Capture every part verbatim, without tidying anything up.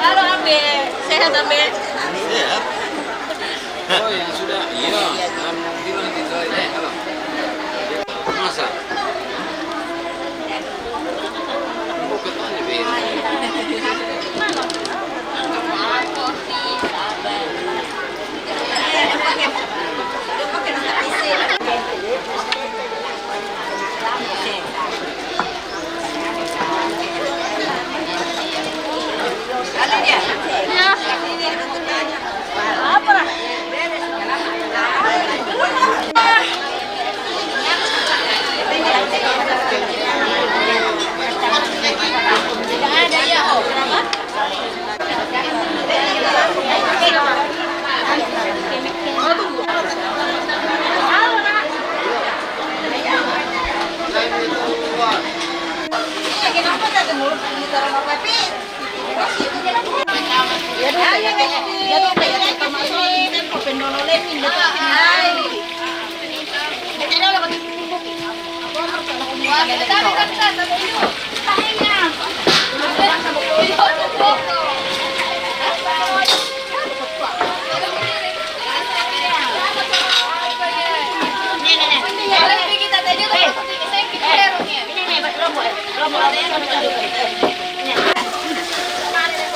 Halo, Ambe. Sehat, Ambe? Sehat. Oh, yang sudah. Iya. Alhamdulillah, kita ini. Halo. Masa? Bukan aja, Be.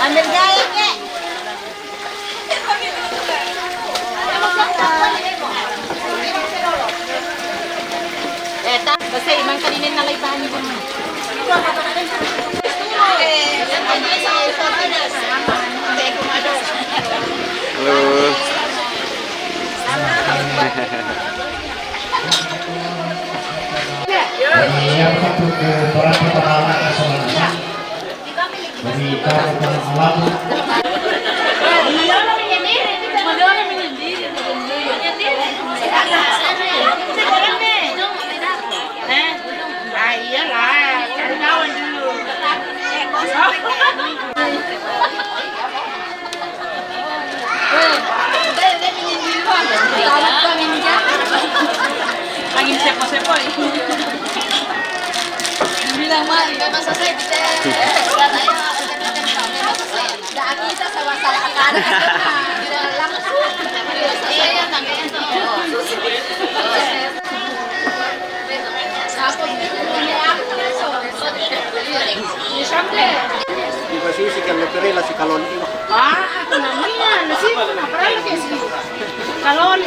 Ambil gaya, Kek. Eh, ta, kasi imang kanina na lang ipahan mo. Halo. Yang satu ke berapa pengalaman sama-sama? Angin sepoi-sepoi. Dibilang mah, nggak masa saya bisa. Iba sih si Kelle Perela si Kalon iba. Ah, aku namanya, nasi pun apa lagi sih? Kalon.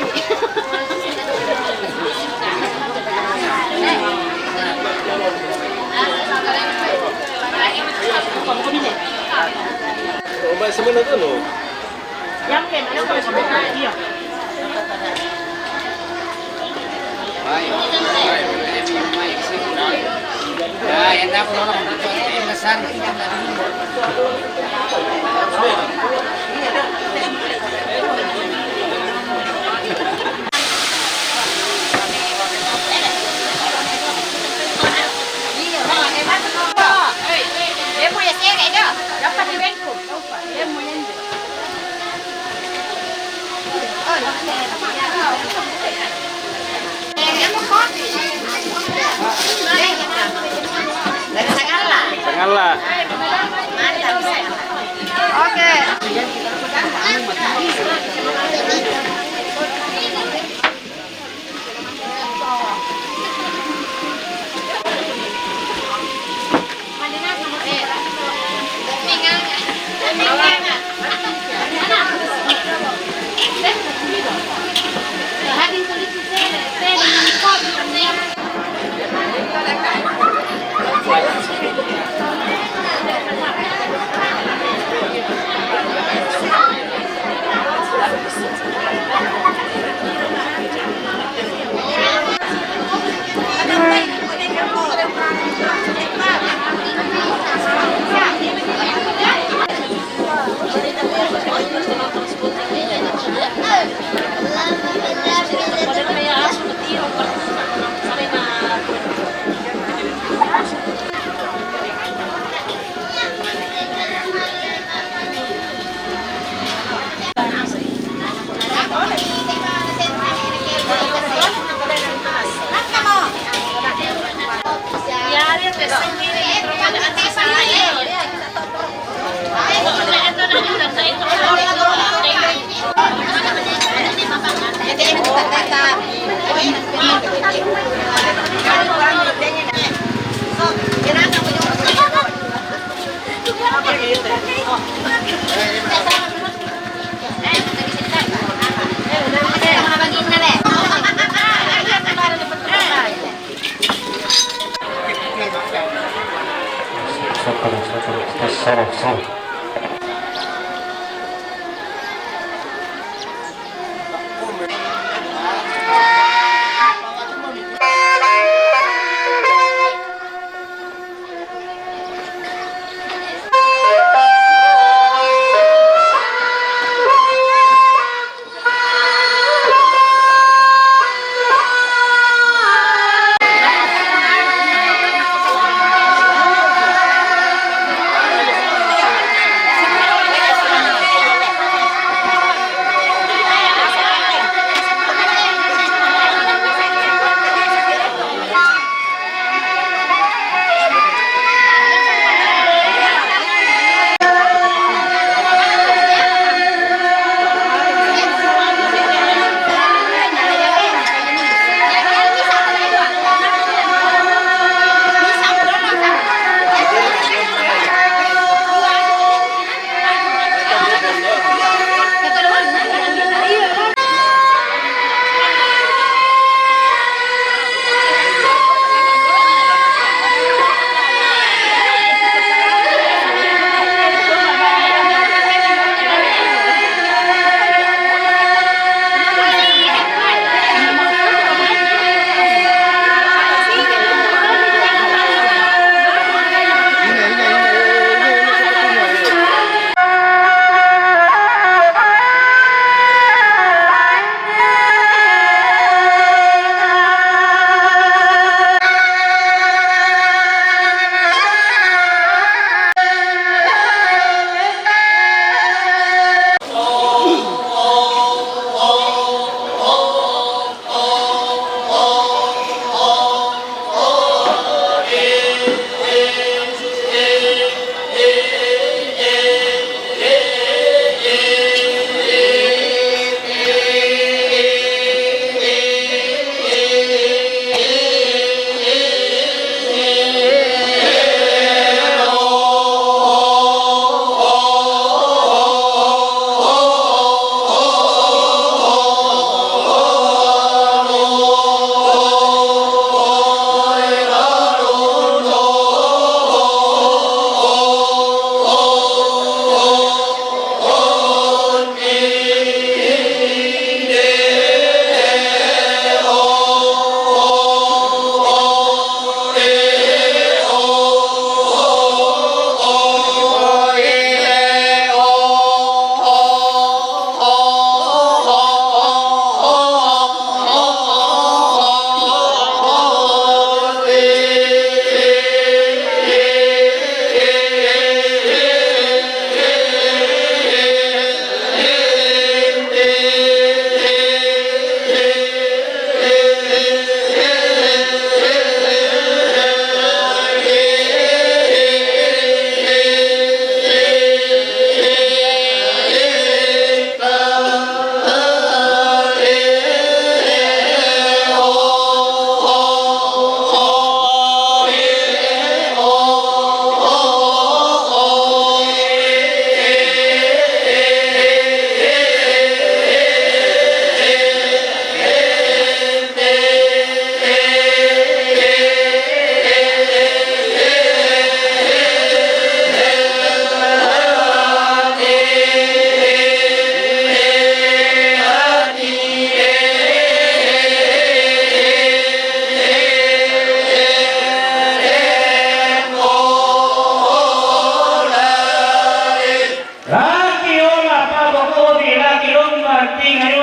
Tangalla.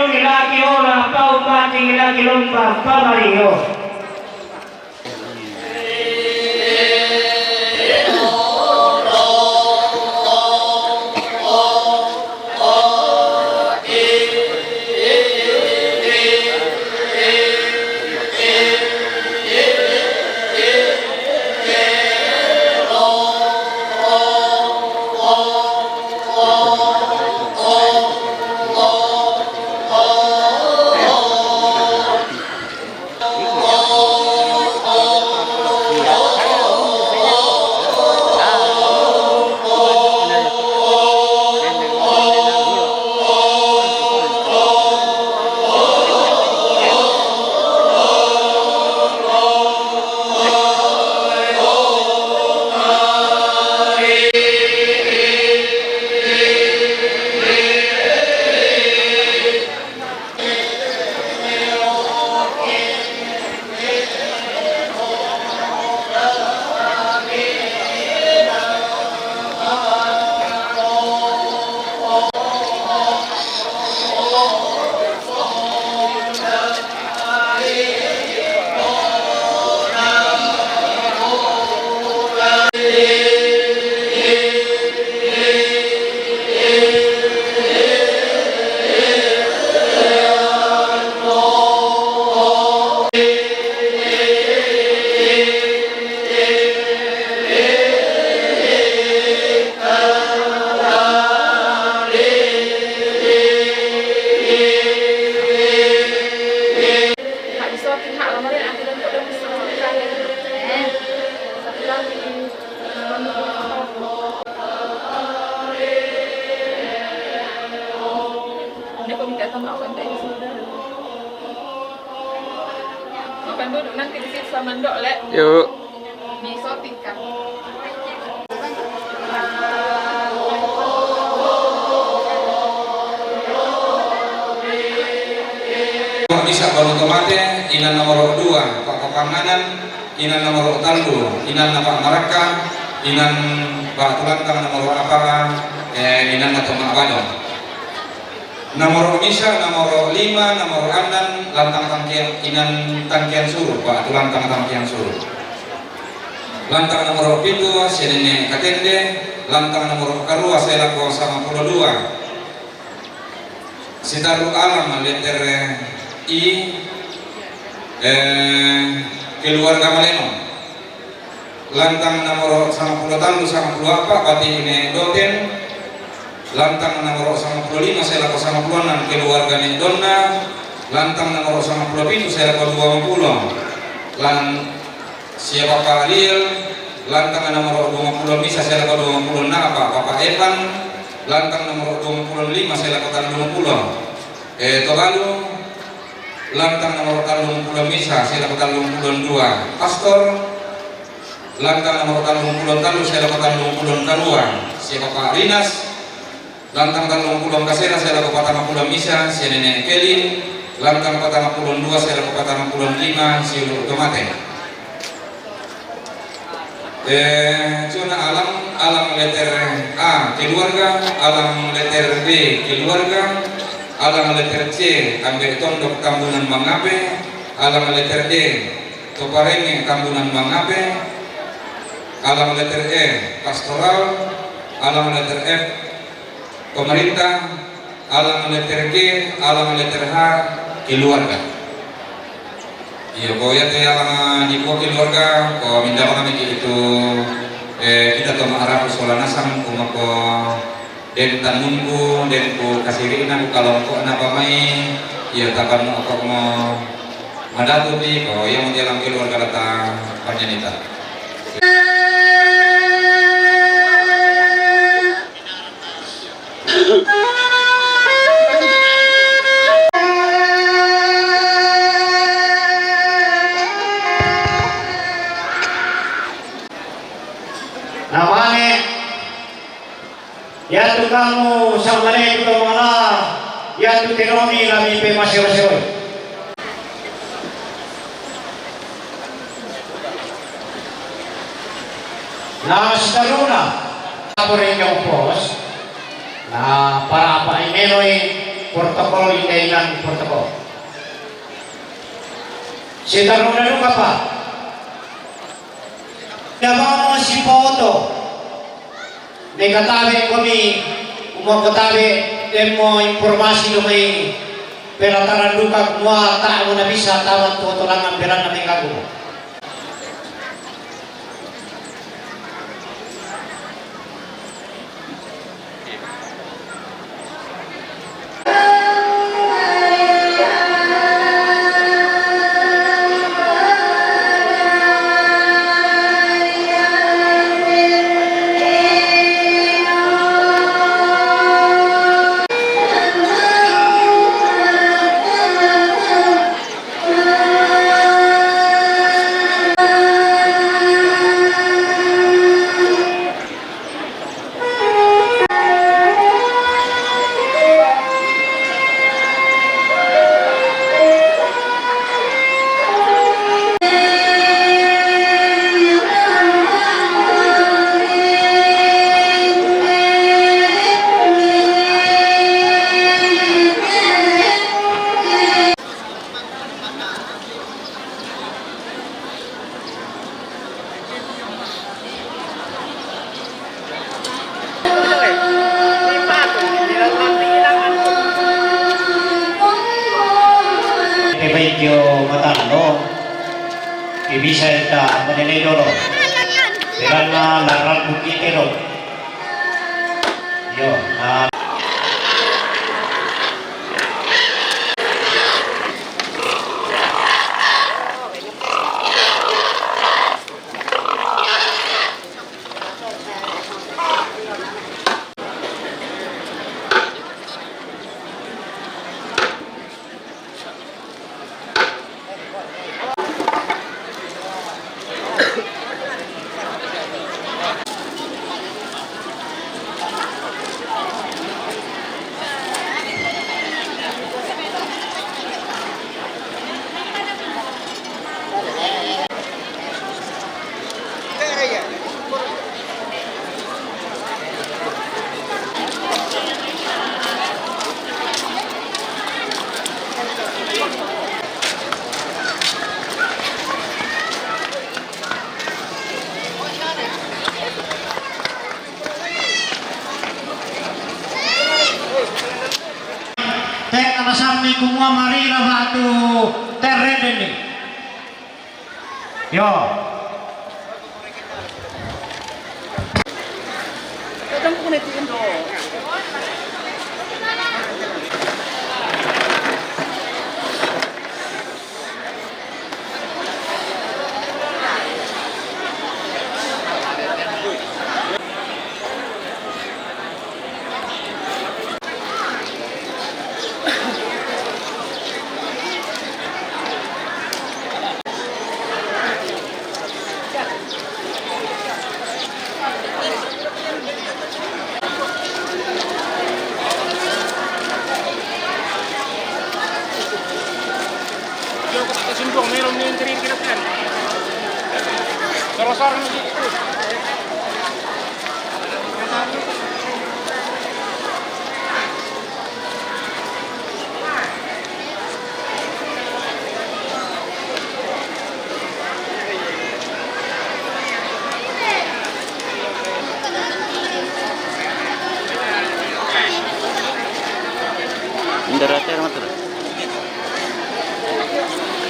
Ilaki ola pau pati ilaki lomba pamario. Dia kok minta sama apa, minta izin dulu. Makan duduk nanti di situ sama Ndok, Lek. Yuk. Di shooting kan. Pak Bisa baru tomate, inan nomor dua, Pak Papanganan, inan nomor tallu, inan na Pak Marakka, inan Pak Tulantang nomor apa, eh, inan na Tomak Badong. Nomor misa, nomor lima, nomor annan, lantang tangkian, inan tangkian suru, Pak Tulantang tangkian suru. Lantang nomor pitu, si Nene Katende, lantang nomor karua, selako sama pulo dua. Sitaru alam letter I, eh, keluarga Maleno. Lantang nomor sama pulo tallu, sama pulo apa, pati ne Doten. Lantang nomor sama pulo lima, selako sama pulo annan, keluarga ne Donna. Lantang nomor sama pulo pitu, selako dua pulo. Lan Sia Papa Ariel, lantang nomor dua pulo misa, selako dua pulo na apa, Papa Evan, lantang nomor dua pulo lima, selako tallung pulo. Eh, Tobalu, lantang nomor tallung pulo misa, selako tallung pulo dua. Pastor, lantang nomor tallung pulo tallu, selako tallung pulo karua, Sia Papa Rinas, lantang tallung pulo kasera, selako patang pulo misa, Sia Nene Kelin, lantang patang pulo dua, selako patang pulo lima, Sia Ulu Tomate. Eh, cuna alam, alam letter A, keluarga, alam letter B, keluarga, alam letter C, Ambe Tondok Tambunan Mangape, alam letter D, Toparenge Tambunan Mangape, alam letter E, pastoral, alam letter F, pemerintah, alang letter G, alang letter H, keluarga. Iyo, ko yate alang di ko keluarga, ko minda kami itu, eh, kita to ma'arapu sola nasang, kuma ko den tanungku, den ku kasirina, ku kalongko na pamai, iyo tapan mo ako mo madatu pi, ko iya mo alang keluarga lata panyanita. Namane, yatu kamu samane juga mala, yatu tenoni lami pe masero-sero. Na sitaruna, apo rinjong pos, na para apa ineloi, Protokol, indaingan protokol. Setan roda duka pa. Damamo si poto. Mekatabe komi, uma kotabe, demo informasi do mai pelataran duka mua tak muna bisa tamat tuo tolangan berana mengaku. Ke baik yo matando. Ke bisa ita menilai dolo. Karena larang bukit itu. Yo, ah. Tek alasan ni kumua marila batu terreden ni. Yo. Indra Terma tuh.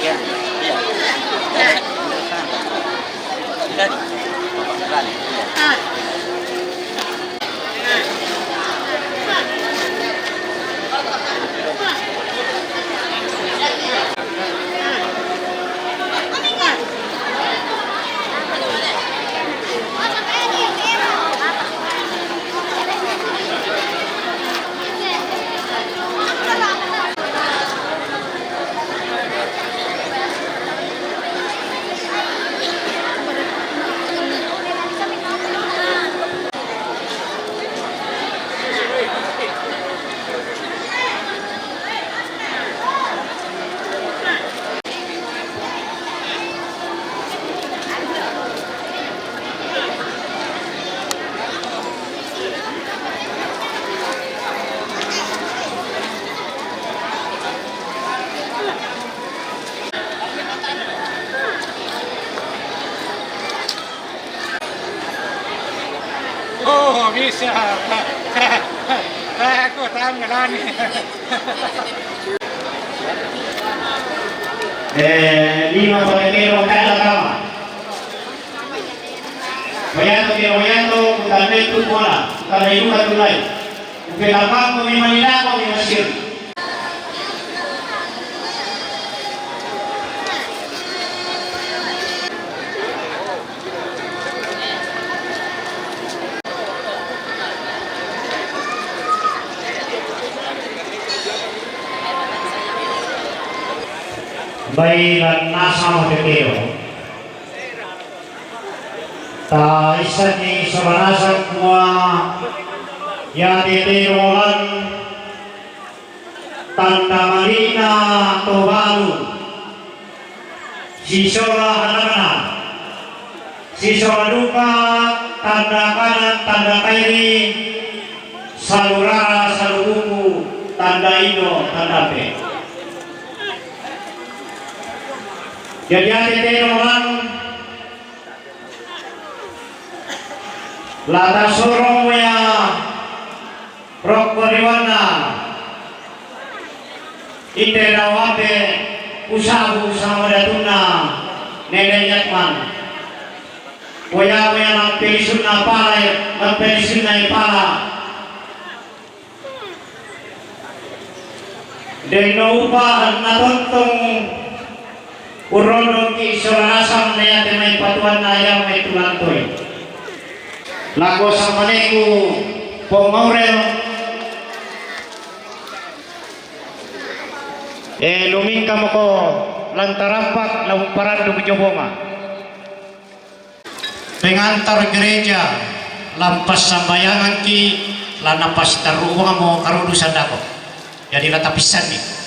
Iya. Iya. Iya. Bisa. Aku tahu ngelani. Eh, lima pakai terong kala kama. Wayato ke wayato, kutandai tu bola, kutandai dua tulai. Upe lapang ko mi manila ko mi masir. Bai lan nasa mo teteo. Ta isani sola nasa mua ia teteo lan tanda malina to balu. Sisola hanakna. Sisola duka tanda kanan, tanda kairi, salurara, salubuku, tanda indo, tanda pe. Jadi ate teno man, lata sorong ya rokko riwanna. Inde dawape usabu sama datunna Nene Yatman. Waya-waya nampelisunna pala, nampelisunna pala. Denno upa natontong urrondongki sola nasang na iate mai patuanna ia mai tulantoi. Lako sambaneku Pong Aurel. E, lumingkamoko lan tarampak, la umparandu jobonga. Pengantar gereja, la passambayangangki, la napastarruangmo karudu sandako. Jadi la tapissanni.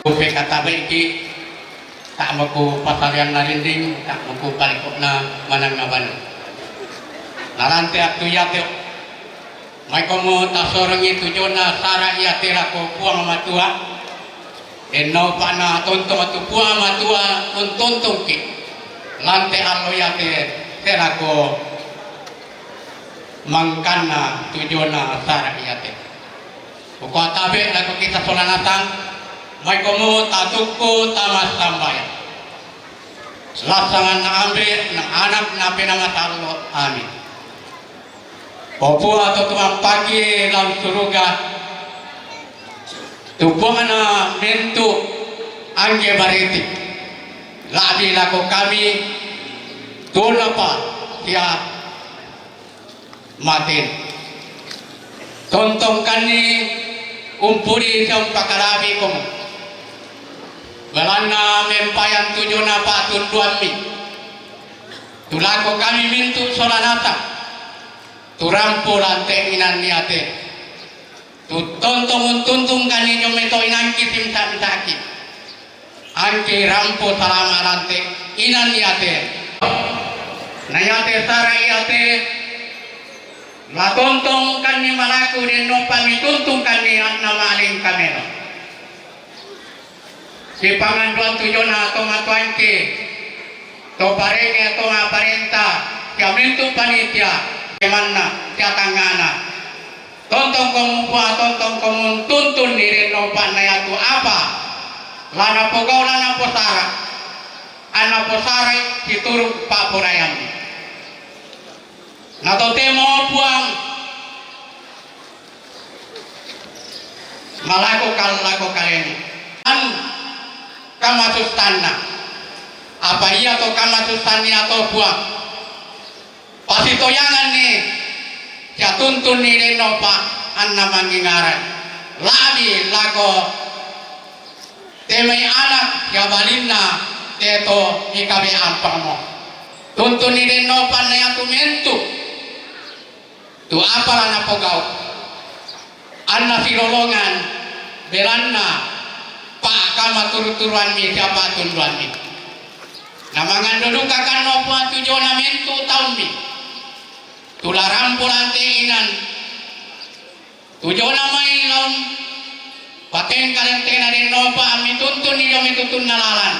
Kupekatabeiki, ta' moko pasarianna rinding, ta' moko palekko'na manang abana. Narante attu iate, maikomo tasorengngi tujonna sara' iate lako Puang Matua, denno upa'na tontong tu Puang Matua untontongki. Lante allo iate, te lako mangkanna tujona sara iate. Uko atabe lako kita sola nasang, maikomu tatukku tama sambayang. Lassanganna Ambe, na Anak, na Penaa Masallo. Amin. O Puang to tumampaki lao ri suruga, tu Puangna mentu angge bariti, la'bi lako kami, tuonapa sia mate. Tontongkanni umpudi sia umpakalabikomu, belanna mempayan tujona pa'tunduammi, tu lako kami mintu sola nasang, tu rampo lante inan iate, tu tontong untuntungkanni nyo meto inangki simsa-misaki. Angki rampo salama lante inan iate. Na iate sara iate, la tontongkanni malaku, dennopa mituntungkanni anna ma'lingka melo. Sipangandoan tujona to matuangki, to parenge, to ma'parenta, sia mintu panitia, manna, sia tangngana. Tontongkomu Puang, tontongkomu untuntunni, dennopa na iatu apa la napogau, la naposara, anna posarai situru pa'poraiammi. Na totemo Puang, malako kal-, lako kalemi. An kamasussanna. Apa iato kamasussanna iato Puang, pasitoyanganni sia tuntunni, dennopa anna mangingaran. La'bi lako te mai anak sia balinna te to mikabe ampangmo. Tuntunni, dennopa na iatu mentu, tu apa la napogau, anna silolongan, belanna pa'kamaturu-turuammi sia pa'tunduammi. Na mangando dukakanno Puang tujona mentu taummi, tu la rampo lante inan, tujona mai lao patengka lentena, dennopa ammi tuntunni dio mai tutunna lalan.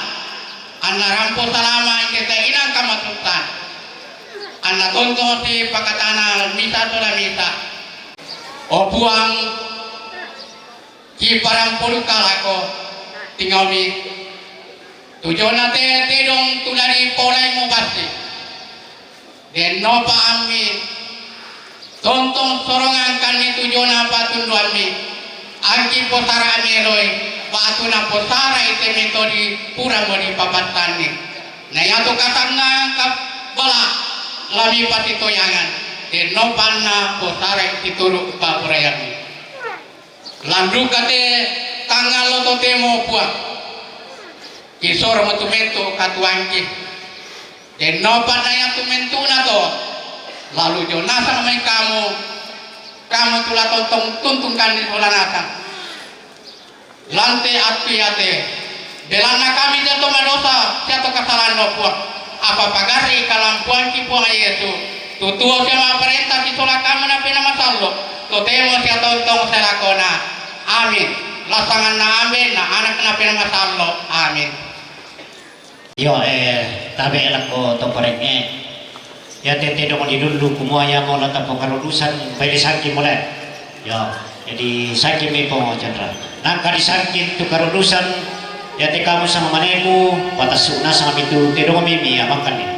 Anna rampo salama engke te inang kamasussan. Anna tontong sipakatana misa sola misa. O Puang, kiparampo duka lako tingaomi. Tujona te tedong tu la dipolai mubassi. Dennopa ammi tontong sorongangkanni tujona pa'tunduammi, angki posara meloi, ba'tu naposarai te metodi pura modi papattanni. Na iato kasangang ka bala lami pasitoyangan, dennopa anna posarai situru pa'poraiammi. Landuka te tangallo totemo Puang, kisorong tu mettu katuoangki. Dennopa na iatu mentuna to, lalu jo nasang mai kamu, kamu tu la tontong tuntungkanni sola nasang. Lante attu iate, belanna kami te to madosa sia to kasalanno Puang. Apa pagarri kalampuangki Puang Yesu, tu tuo sia ma'parenta sisola kamu na Penaa Masallo, totemo sia tontong selakona. Amin. Lassanganna Ambe, na Anak, na Penaa Masallo. Amin. Iyo, eh, tabe lako to parenge. Iate tedong didullu kumua iamo la tapokarudusan, pai disangki mole. Iyo, jadi sangkimi Pongo Chandra. Nangka disangki tu karudusan, iate kamu sama manemu, patassu nasang mitu tedong mimi amakanni.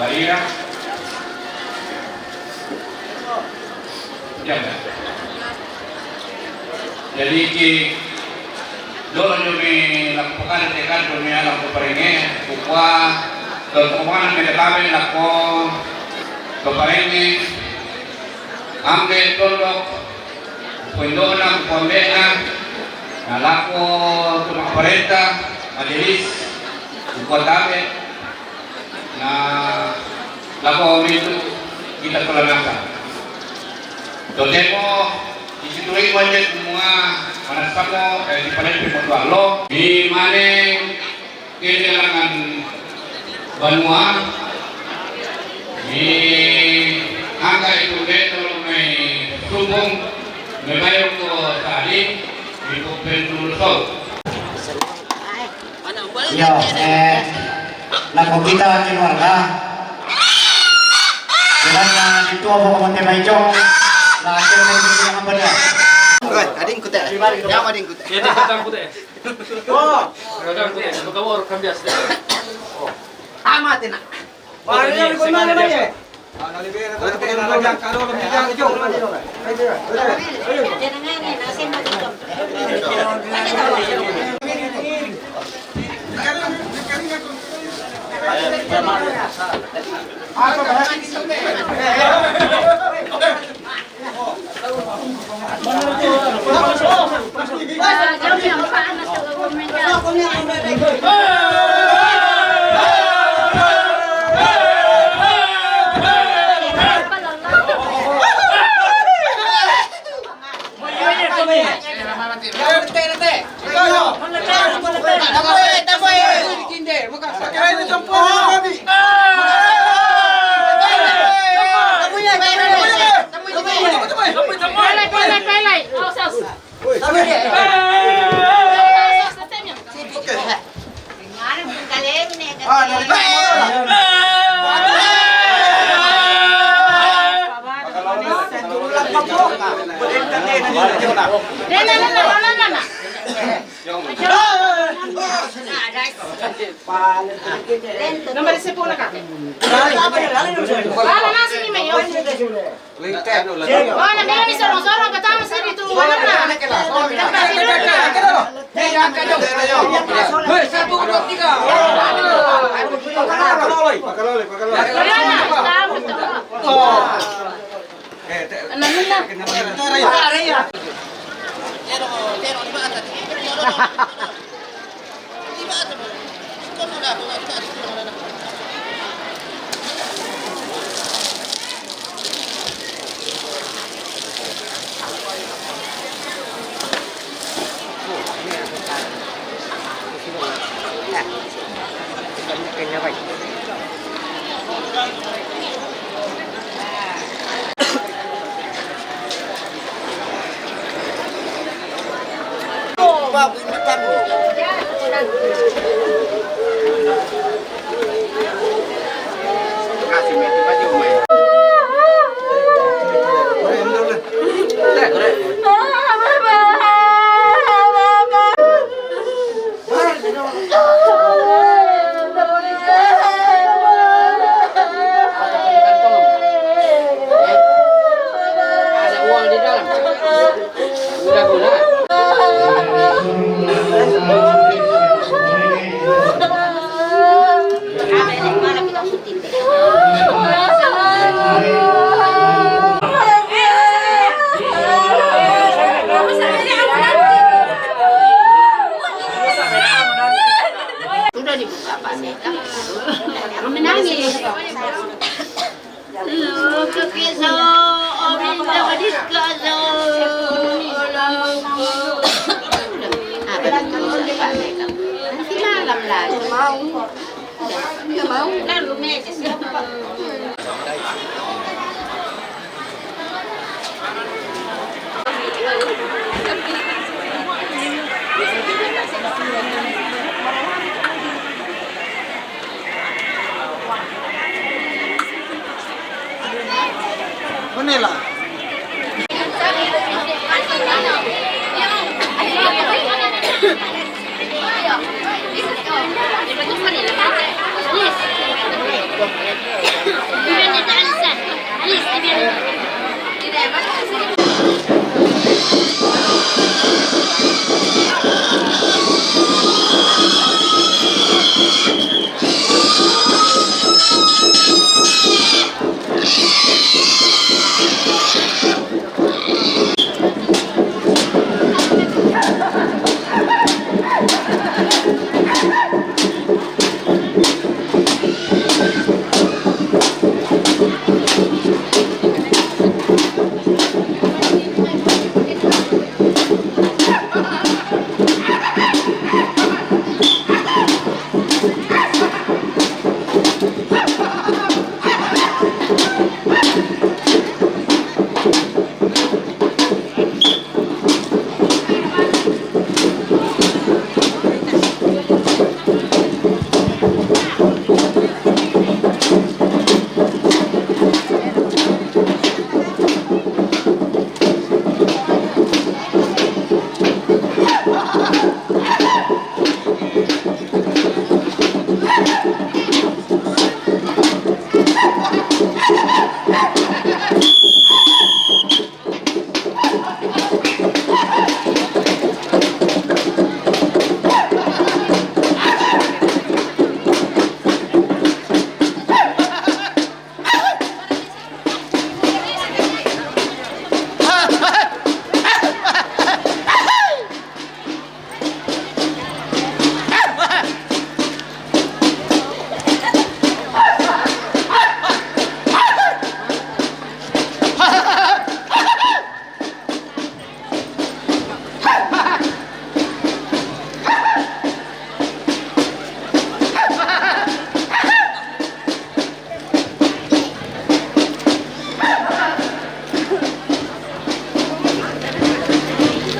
Barira. Jadi, ki dolo nyo mi laku pakada tekan, nyo mi alam ko parenge, kukua, tonton wana mi katabe laku ko parenge, ambe tondok, kuindona, kuambena, na laku tu makaparenta, majelis, kukua tabe, na laku mintu kita kulanasa. Totemo, isi tuli wajib semua, mana samo, eh, di paling pimotuan lo. Di mana kehilangan banua, di angka itu betul mai sumbung, mai bayar ko tadi, di Pemprov. Iyo, eh, laku kita keluarga. Kiranya itu apa kamu teh baicong? Lah, akhirnya itu yang apa dia? Oi, ading kute. Yang ading kute. Ya, dia kutang kute. Oh. Kutang kute. Bukan orang kan biasa. Amat enak. Wah, ini aku mana, mana? Nomor sepuluh, Kak. Wala nasi ni mayo. Wala, mira, mi sorong-sorong, patama sini tu, wala na. Hei, satu, dua, tiga. Pakalole, pakalole, pakalole. Wala na, wala na. Ano na? Ada uang di dalam. Udah guna. Sudah dibuka, Pak. Menangis. Nanti malam lagi. Mau. Mau. Lalu meja siapa? Manila.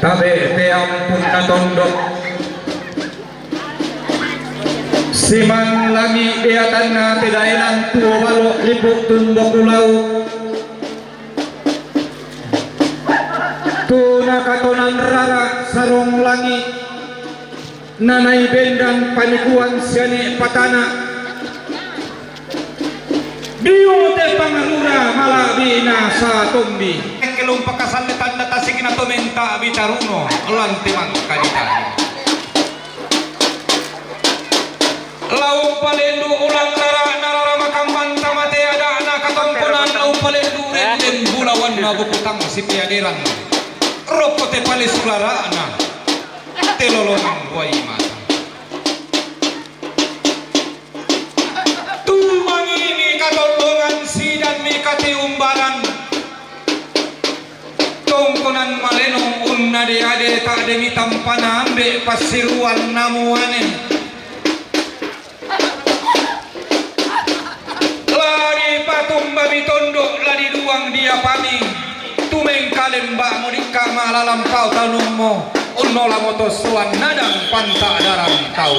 Tabe' te ampun natondok. Siman langi' deatanna te daenan tuo balo' lipu' tumbo kulau. Tu nakatonan rara sarong langi', nanai bendan panikuan siane' patana. Biu te pangarura mala'bi'na satombi. Engke lumpaka salle tanna tasikna to menta bitaruno lante mangkaditani. Lau palendu ulang rara narara makambanta mate ada'na katongkonan lau palendu rendeng bulawanna bukutang sipiaderan. Roppo te pale sulara'na te lolongang wai mata. Tumangi'mi katollongan sidanmi katiumbaran. Tongkonan malenong unnade-ade ta'demi tampana ambe' passiruan namuane. La dipatumbami tondok la diduang diapami. Tumengkalemba'mo dikka' malalang pao tanummo unnolamo tossoan nadang panta'darang tau.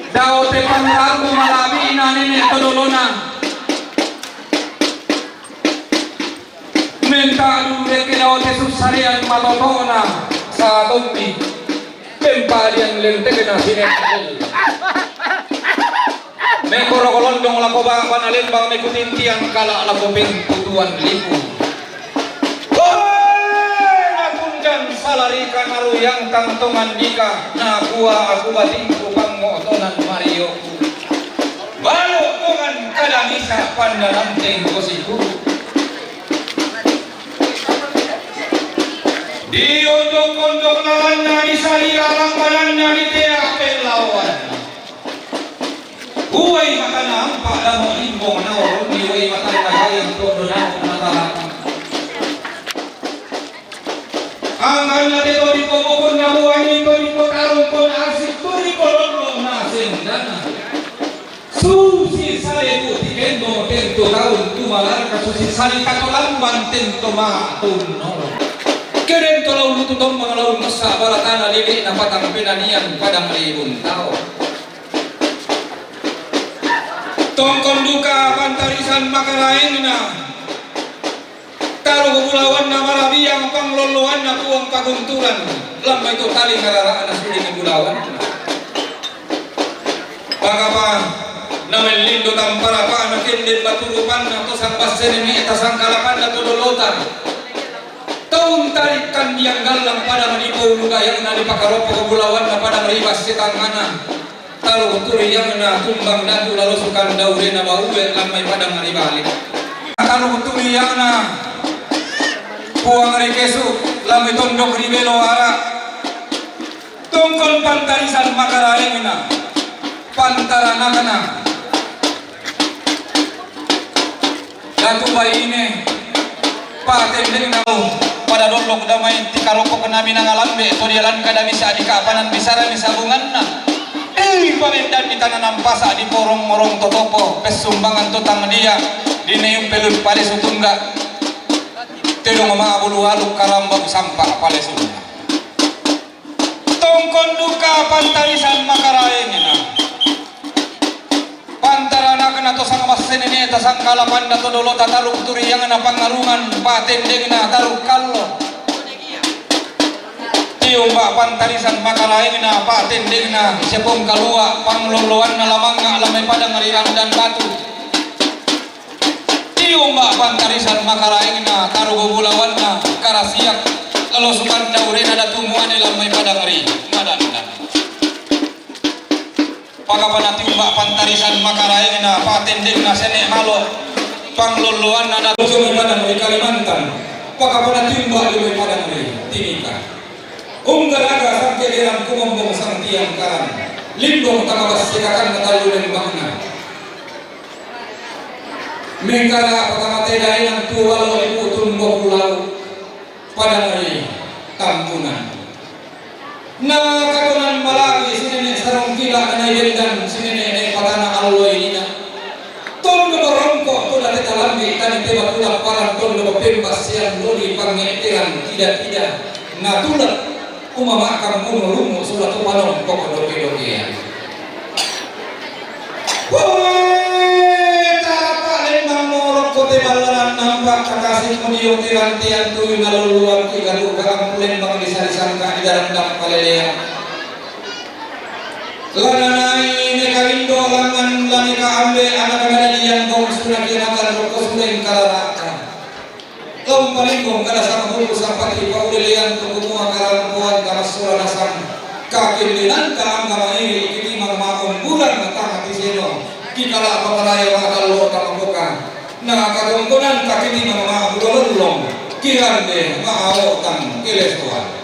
Dao te pangranggu mala'bi'na nene' to dolona. Menta'du deke dao te sussarean matoto'na satombi. Pempalian lentekna sinentel. Mekkoroko londong lako ba'bana lembang mekutintiang kala' lako pemputuan lipu. Hoe, natundan salarika naruyang tang tongandika, nakua aku batingku pangngo'tonan marioku. Balo' tongan kada misa' pandaranteng kosiku. Di ondok-ondok lalanna, di salila lambananna, di tea' pellaoanna. Uwai matana ampa' damo' limbong naorongi uwai matanna gayang tondo damo' natalaka. Angganna te to dipobokonna buani to dipotarongkon asi' to dipolollo nasendana. Susi sale tu' tikenno tento taun tumalarka susi sali tato lamban tento ma'tunno. Kedento laun lutu tommang laun massa' balatana lili'na patang penanian padang ribun tau. Tongkon duka pantarisan makaraengna. Taru bulawanna marabiang panglolloanna Puang Pagunturan, lammai to tali ngarara'na suling bulawanna. Pakapa namellindo tamparapa'na kende baturupanna to sangbassene me'ta sangkalapanna to dolota. Taun tali kandiang gallang padang ripoulu gayangna dipakaroppo bulawanna padang ribasse tangngana. Taru turiangna tumbang datu lalo sukandaurena baue lammai padang ribalik. Taru turiangna Puang ri Kesu lammai tondok ri Belo Ara. Tongkon pantarisan makaraengna pantaranakna. Datu baine, patendengna pada dollok damai tikaroppokna minanga lambe to dialan kada misa dika'panan bisarami sabunganna. Ri pamendanni tana nampasa diporong-morong totopo pessumbangan to tang dia dineum pelun palesu tungga. Tedong ma'bulu aluk karamba usampa palesunna. Tongkon duka pantarisan makaraengna. Pantaranakna to sangbassene me'ta sangkalapanna to dolota taru turiangna pangarungan patendengna taru kallo. Tiumba pantarisan makaraengna patendengna sepong kalua panglolloanna lamangnga lammai padang ri randan batu. Tiumba pantarisan makaraengna taru bulawanna karasiak lalo sukandaurena datu muane lammai padang ri madandan. Pakapana tiumba pantarisan makaraengna patendengna sene' malo panglolloanna datu muane padang ri Kalimantan. Pakapana tiumba ri padang ri Timika. Unggaraga sangkederan kumombong sangtiang karan limbong tama bassekakanna tallu lembangna. Mengkara apa tama te daenan tuo balo lipu' tumbo kulau padang ri Tampunan. Na katonan mala'bi sinene' sarong kila' nanai bendan sinene' ne patana allo inina. Tondo borongko' to date talambi tani te batula paran tondo bapemba sian loli Ida-ida natulak umama' kammuno lumu' sola to panongkok doke-dokean. Woi, tarapa' lembang morokko te ballaran nampa' kakasi'mu dio te rantean tuyu nalolluang ki garu' ka'ammu lembang disa-disangka' di dalam dampalelean. Lananai mekarindo langan lani ka'ambe ana' kanadadian bongsu nakianakan rokko suleng kalara'ka. Lau palinggong kada sangkulu sampati paulelean tu kumua karampoan kamassuranasang. Kakindenanta angga mairi kitimang ma'omburang tanga tiseno. Kikala paparaya ma'allo tamakoka. Na katongkonan kakitimang ma'bulolollong. Kirande ma'aotang kelesoan.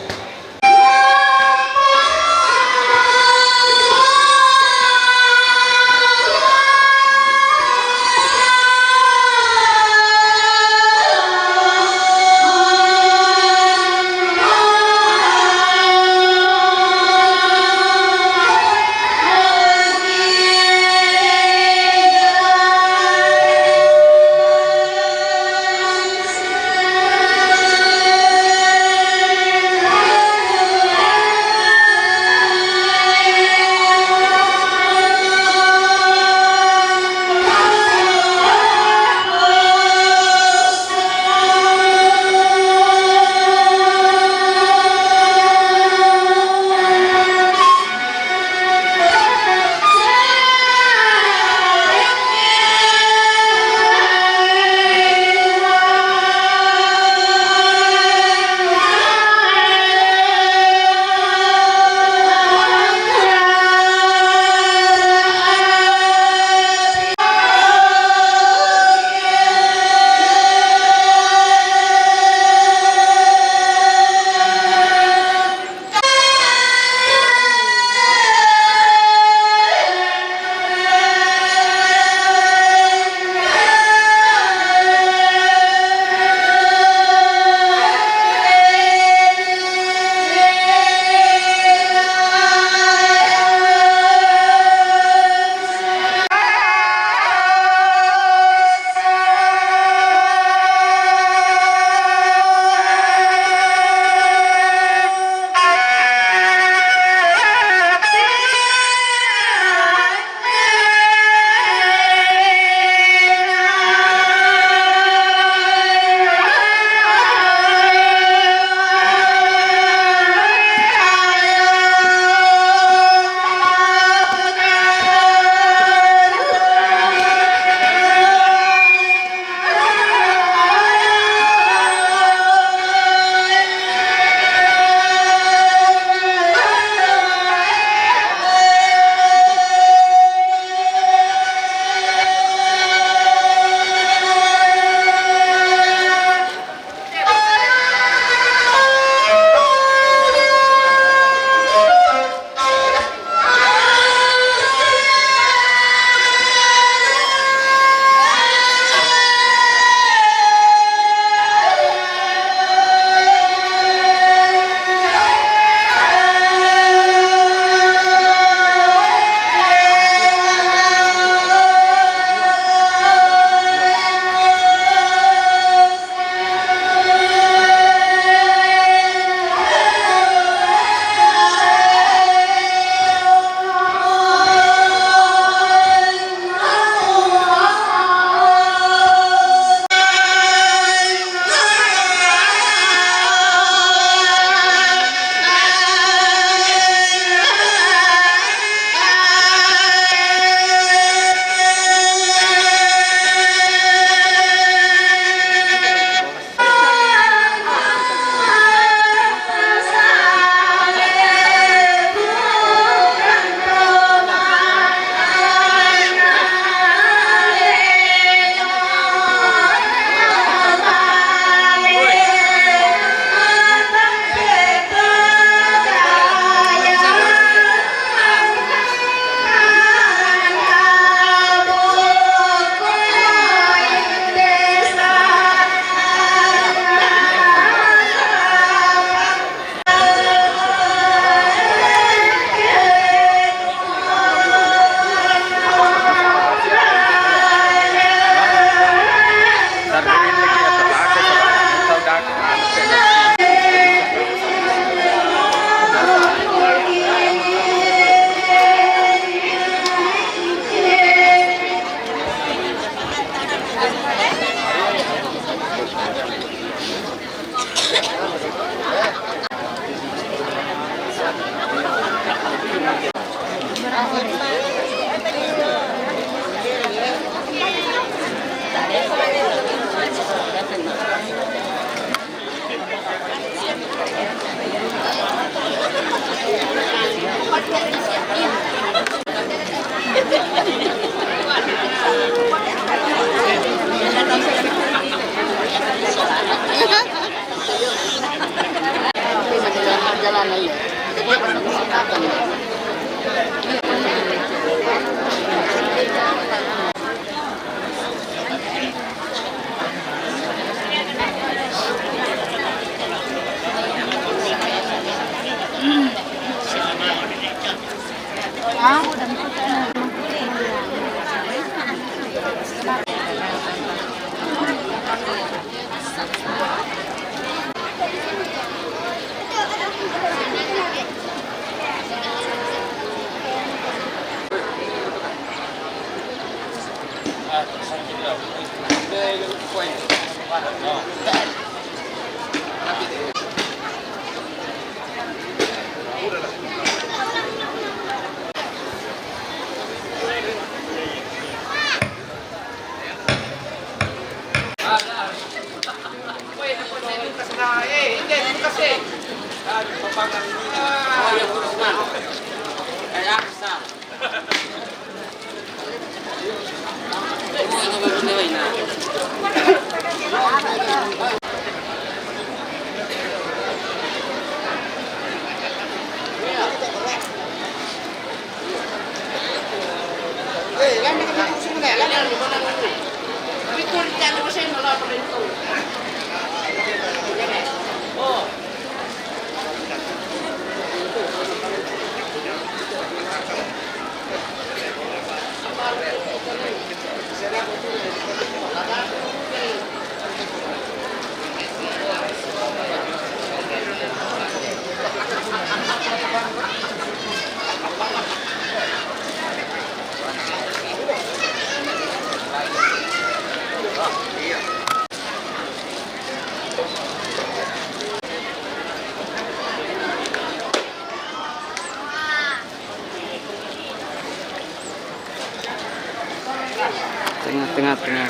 Tengah, tengah, tengah.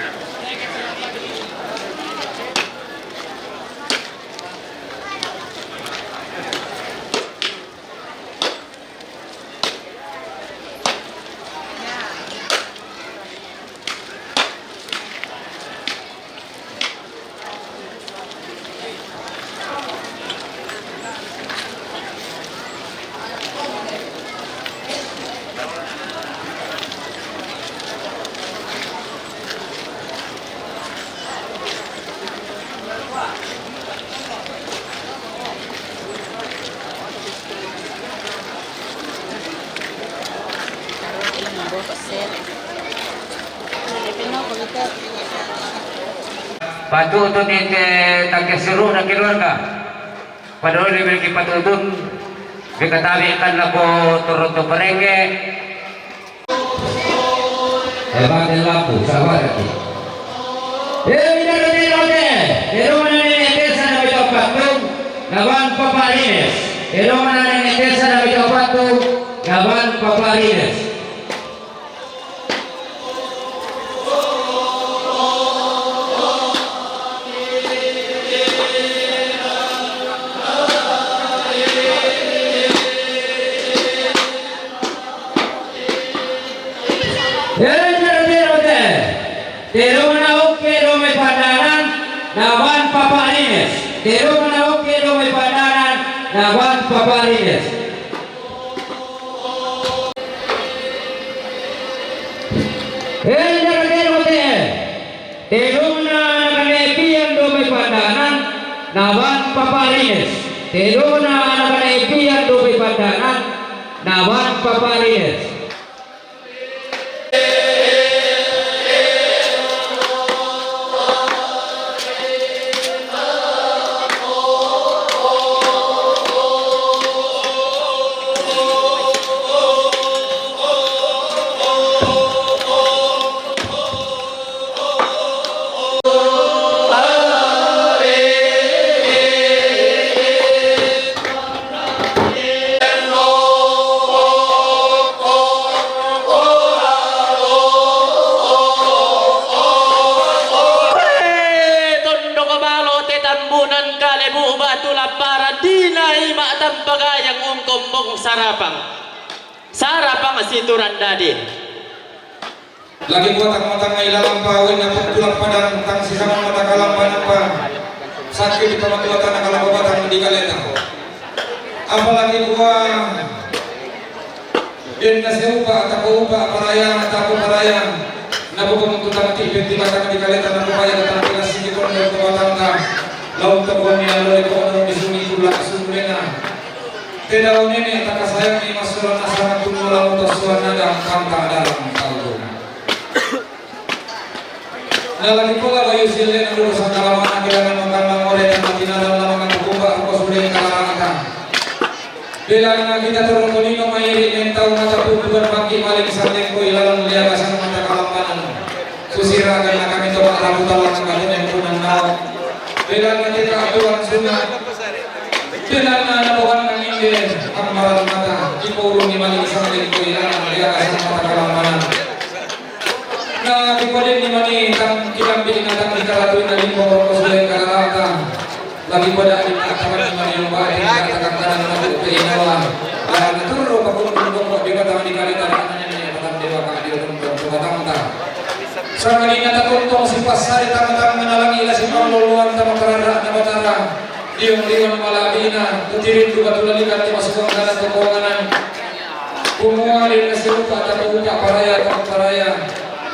Patutun ite tangke seru na keluarga. Padahal dia memiliki patutun, dia katabi kan lako turun tu perengke. Hebat lampu, sabar lagi. Eh, tidak ada, tidak ada. Ero mana nenek desa na baca patung, lawan Papa Rines. Ero mana nenek desa na baca patung, lawan Papa Rines. Ero, ero, ero, ero. Teruna oke dome pandanan, lawan Papa Rines. Teruna oke dome pandanan, lawan Papa Rines. Enjar, enjar, enjar. Teruna anak-anak pian dome pandanan, lawan Papa Rines. Teruna anak-anak pian dome pandanan, lawan Papa Rines. Tondok Balo te Tambunan Kalebu Batu Laparan, dinai ma tampagayang ungkombong sarapang. Sarapang situran dadi. Lagi buat matang ilalang pawin na pulang padang tang sisama mata kalampa nampa. Sakit di pamatuatan na kalampa batang di kaleta. Apalagi dua den na seupa atau upa paraya atau paraya. Na bukan untuk tang ti peti batang di kaleta na bukan yang tang kita sini pun dan kekuatan tang. Laut tokon ni aloi kono di suni pula sumulena. Te dao nene' takasayangi massulang nasang tumula mutossuan nadang panta' dalang tau. Nalagi pola bayu sille na dulu sangkalamana kilangan makan mangore dan mati nadang lamang aku kumba aku sule kalamata. Belanna kita turun tolino mairi mentau mata putu dan bangki maling sandeng ko ilalang liagasan mata kalambanan. Susira dan kami to mata putu lawan kami dan punang nao. Belanna kita aturan sunat. Belanna na bawan nang inde ammaran mata, kipoulungi mani sangling koilanan, liagasan mata kalambanan. Na kipodenni mani tang kilambi na tang dikalatuin na limbo rokko sule kalalata. Lagi pada di mata mani mani lomba di mata kakkanan mani peinawa. Dan turro pakundung dongko di mata mani kalita mani mani mata dewa ka di dongko batangta. Sangadinna tatontong sipassari tama-tama nalangi ila sipauloloan tama karara na batara. Diong-diong mala'bina, tutirintu batu lalikan tu masukang kana tu kowanganan. Kumua ri nasirupa tapa upa paraya tapa paraya.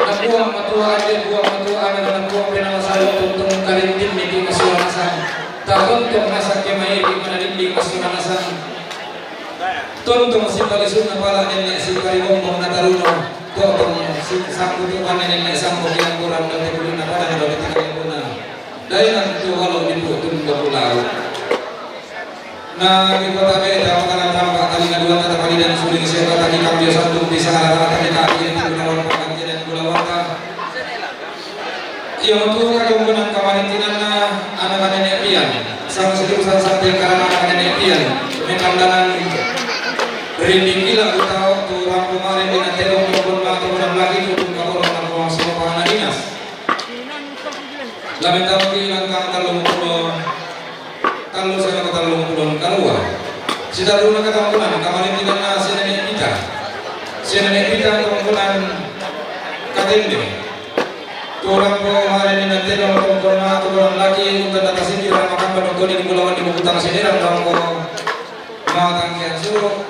Napuang matua ade puang matua ana napuang penama salu tuntung karinting niki masua nasang. Tatuntung nasang kemai di mana dinding masua nasang. Tuntung sipali sunna pala nenne sipari bombong nataruno. Totong si sangkutu mana nenne sangkutu yang kurang dari kulina pada dari tiga puluh. Daenang tu walau dibuat tunda pulau. Na di kota Medan, makanan tampak tali ngaduan kata palidan suling siapa tadi kambio satu bisa arah tadi kaki itu gunawan pakan tidak gulawata. Ia untuk katongkonan kamarintinanna anak nenek pian. Sang sejurusan sampai karena anak nenek pian. Mekandanan rinding gila utau tu rampu marin dengan tedong maupun batu dan lagi tu pun kapal orang semua panganan dinas. Lamentang di langkang tallung pulo tallu siaga tallung pulo karua. Sitaruna katongkonan kamarintinanna si Nenek Pita. Si Nenek Pita tongkonan katende. Turang ko marintinan tedong tongkonan tongkonan laki untuk data sendiri makan badong koni di pulau di bukutang sendiri rangko. Matang kian suruh.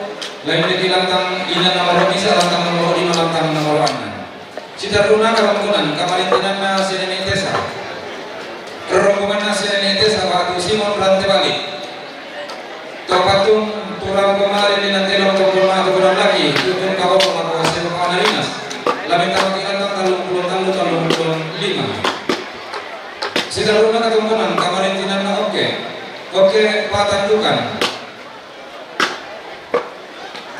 Lain di lantang ina nomor bisa lantang nomor lima lantang nomor enam. Sitaruna katongkonan kamarintinanna si Nenek Tesa. Rombonganna si Nenek Tesa batu Simon Rante Bali. Topatung turang kemarin di nanti lompo koma tu kurang lagi tutun kawal koma koma siapa panarinas. Lamin tamak ikan tang tallung pulo tallu tallung pulo lima. Sitaruna katongkonan kamarintinanna oke. Oke patandukan.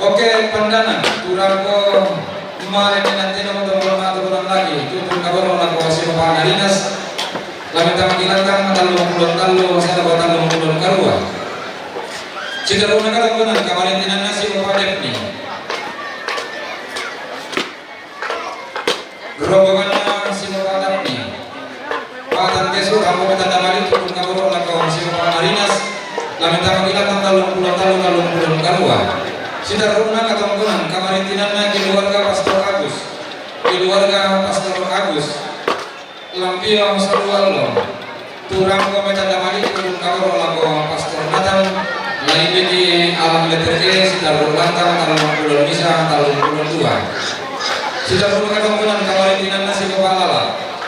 Oke, pandanan, turang ko mare nanti nama tongkol mata kurang lagi, tutun kaboro na ko siapa panarinas, lamin tamak ikan tang tallung pulo tallu, siapa tallung pulo karua. Sitaruna katongkonan kamarintinanna siapa padepni. Rombonganna siapa padepni. Patan kesu rambu tanda mali turun kaboro lako siapa panarinas. Lamin tamak ikan tang tallung pulo tallu tallung pulo karua. Sitaruna katongkonan kamarintinanna keluarga Pastor Agus. Keluarga Pastor Agus. Lampion saluallo. Turang ko metanda mali turun kaboro lako Pastor Nathan. Lain beki alam letter E sitaruna tallung pulo misa tallung pulo dua. Sitaruna katongkonan kamarintinanna siapa palala.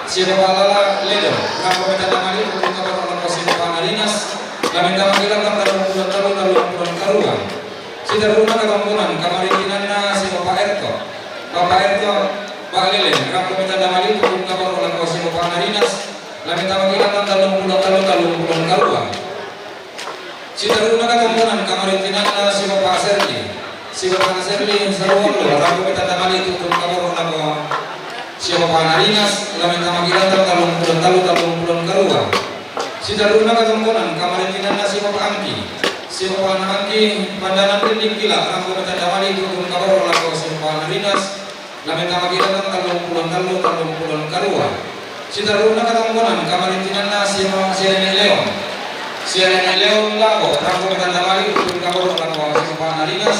Siapa palala ledo. Rambu metanda mali turun kaboro lako siapa panarinas. Lamin tamak ikan tang tallung pulo tallu tallung pulo karua. Sitaruna katongkonan kamarintinanna siapa Pak Erto. Bapak Erto, Pak Lele, rambu metanda mali turun kaboro lako siapa panarinas. Lamin tamak ikan tang tallung pulo tallu tallung pulo karua. Sitaruna katongkonan kamarintinanna siapa Serli. Siapa Serli, saluallo, rambu metanda mali turun kaboro lako siapa panarinas. Lamin tamak ikan tang tallung pulo tallu tallung pulo karua. Sitaruna katongkonan kamarintinanna siapa Angki. Siapa Angki, pandanan rinding gila, rambu metanda mali turun kaboro lako siapa panarinas. Lamin tamak ikan tang tallung pulo tallu tallung pulo karua. Sitaruna katongkonan kamarintinanna siapa si Nenek Leon. Si Nenek Leon lako, rambu metanda mali turun kaboro lako siapa panarinas.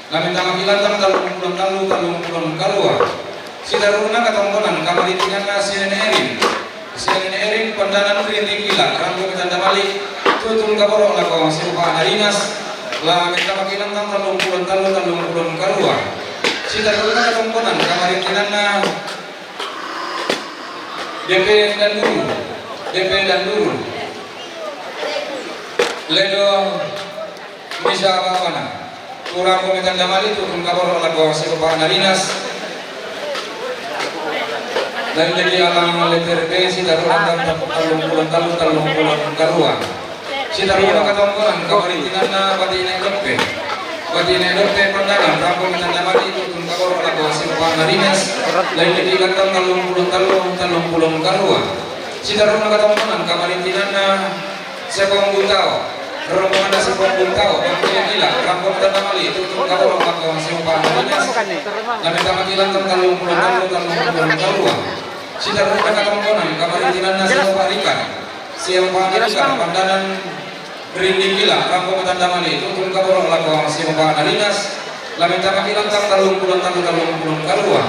Lamin tamak ikan tang tallung pulo tallu tallung pulo karua. Sitaruna katongkonan kamarintinanna si Nenek Erin. Si Nenek Erin pandanan rinding gila rambu metanda mali tutun kaboro lako siapa panarinas. Lamin tamak ikan tang tallung pulo tallu tallung pulo karua. Sitaruna katongkonan kamarintinanna D P Danduru. D P Danduru. Ledo Misa apa-apana. Kurang pemitan damali tutun kaboro lako si Bapak Narinas. Lain lagi alang letter B, si taruh akan tallung puluh talu, tallung puluh karua. Si taruh na katongkonan, kamarintinanna Bati Ine Doppe. Bati Ine Doppe Pandanan, rampo mitan damali tutun kaboro lako si Bapak Narinas. Lain lagi akan tallung puluh talu, tallung puluh karua. Si taruh na katongkonan, kamarintinanna Sepong Buntao. Rombongan Sepong Buntao, Bang Jaya Gila, rampo mitan damali tutun kaboro lako si Bapak Narinas. Lamen tama kilantang tallung puluh talu, tallung puluh karua. Si taruh na katongkonan, kamarintinanna si Bapak Rikan. Si Bapak Rikan, Pandanan Rinding Gila, rampo mitan damali tutun kaboro lako si Bapak Narinas. Lamen tama kilantang tallung puluh talu, tallung puluh karua.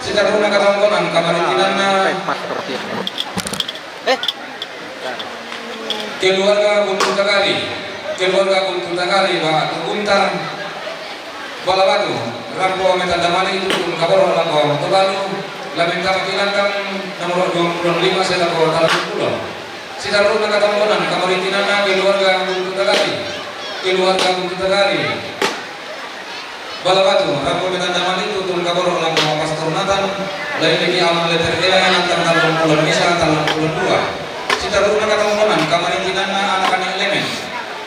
Si taruh na katongkonan, kamarintinanna Eh, Keluarga Buntu Tagari, keluarga Buntu Tagari, Batu Buntar, Bala Batu, rampo mitan damali tutun kaboro lako Tobalu. Lamen tama kilantang nomor dua puluh lima, si lako tallung puluh. Si taruh na katongkonan, kamarintinanna keluarga Buntu Tagari, keluarga Buntu Tagari. Bala Batu, rampo mitan damali tutun kaboro lako Pastor Nathan. Lain lagi alang letter E, lantang tallung puluh misa, tallung puluh dua. Si taruh na katongkonan, kamarintinanna anak-anak Lemen.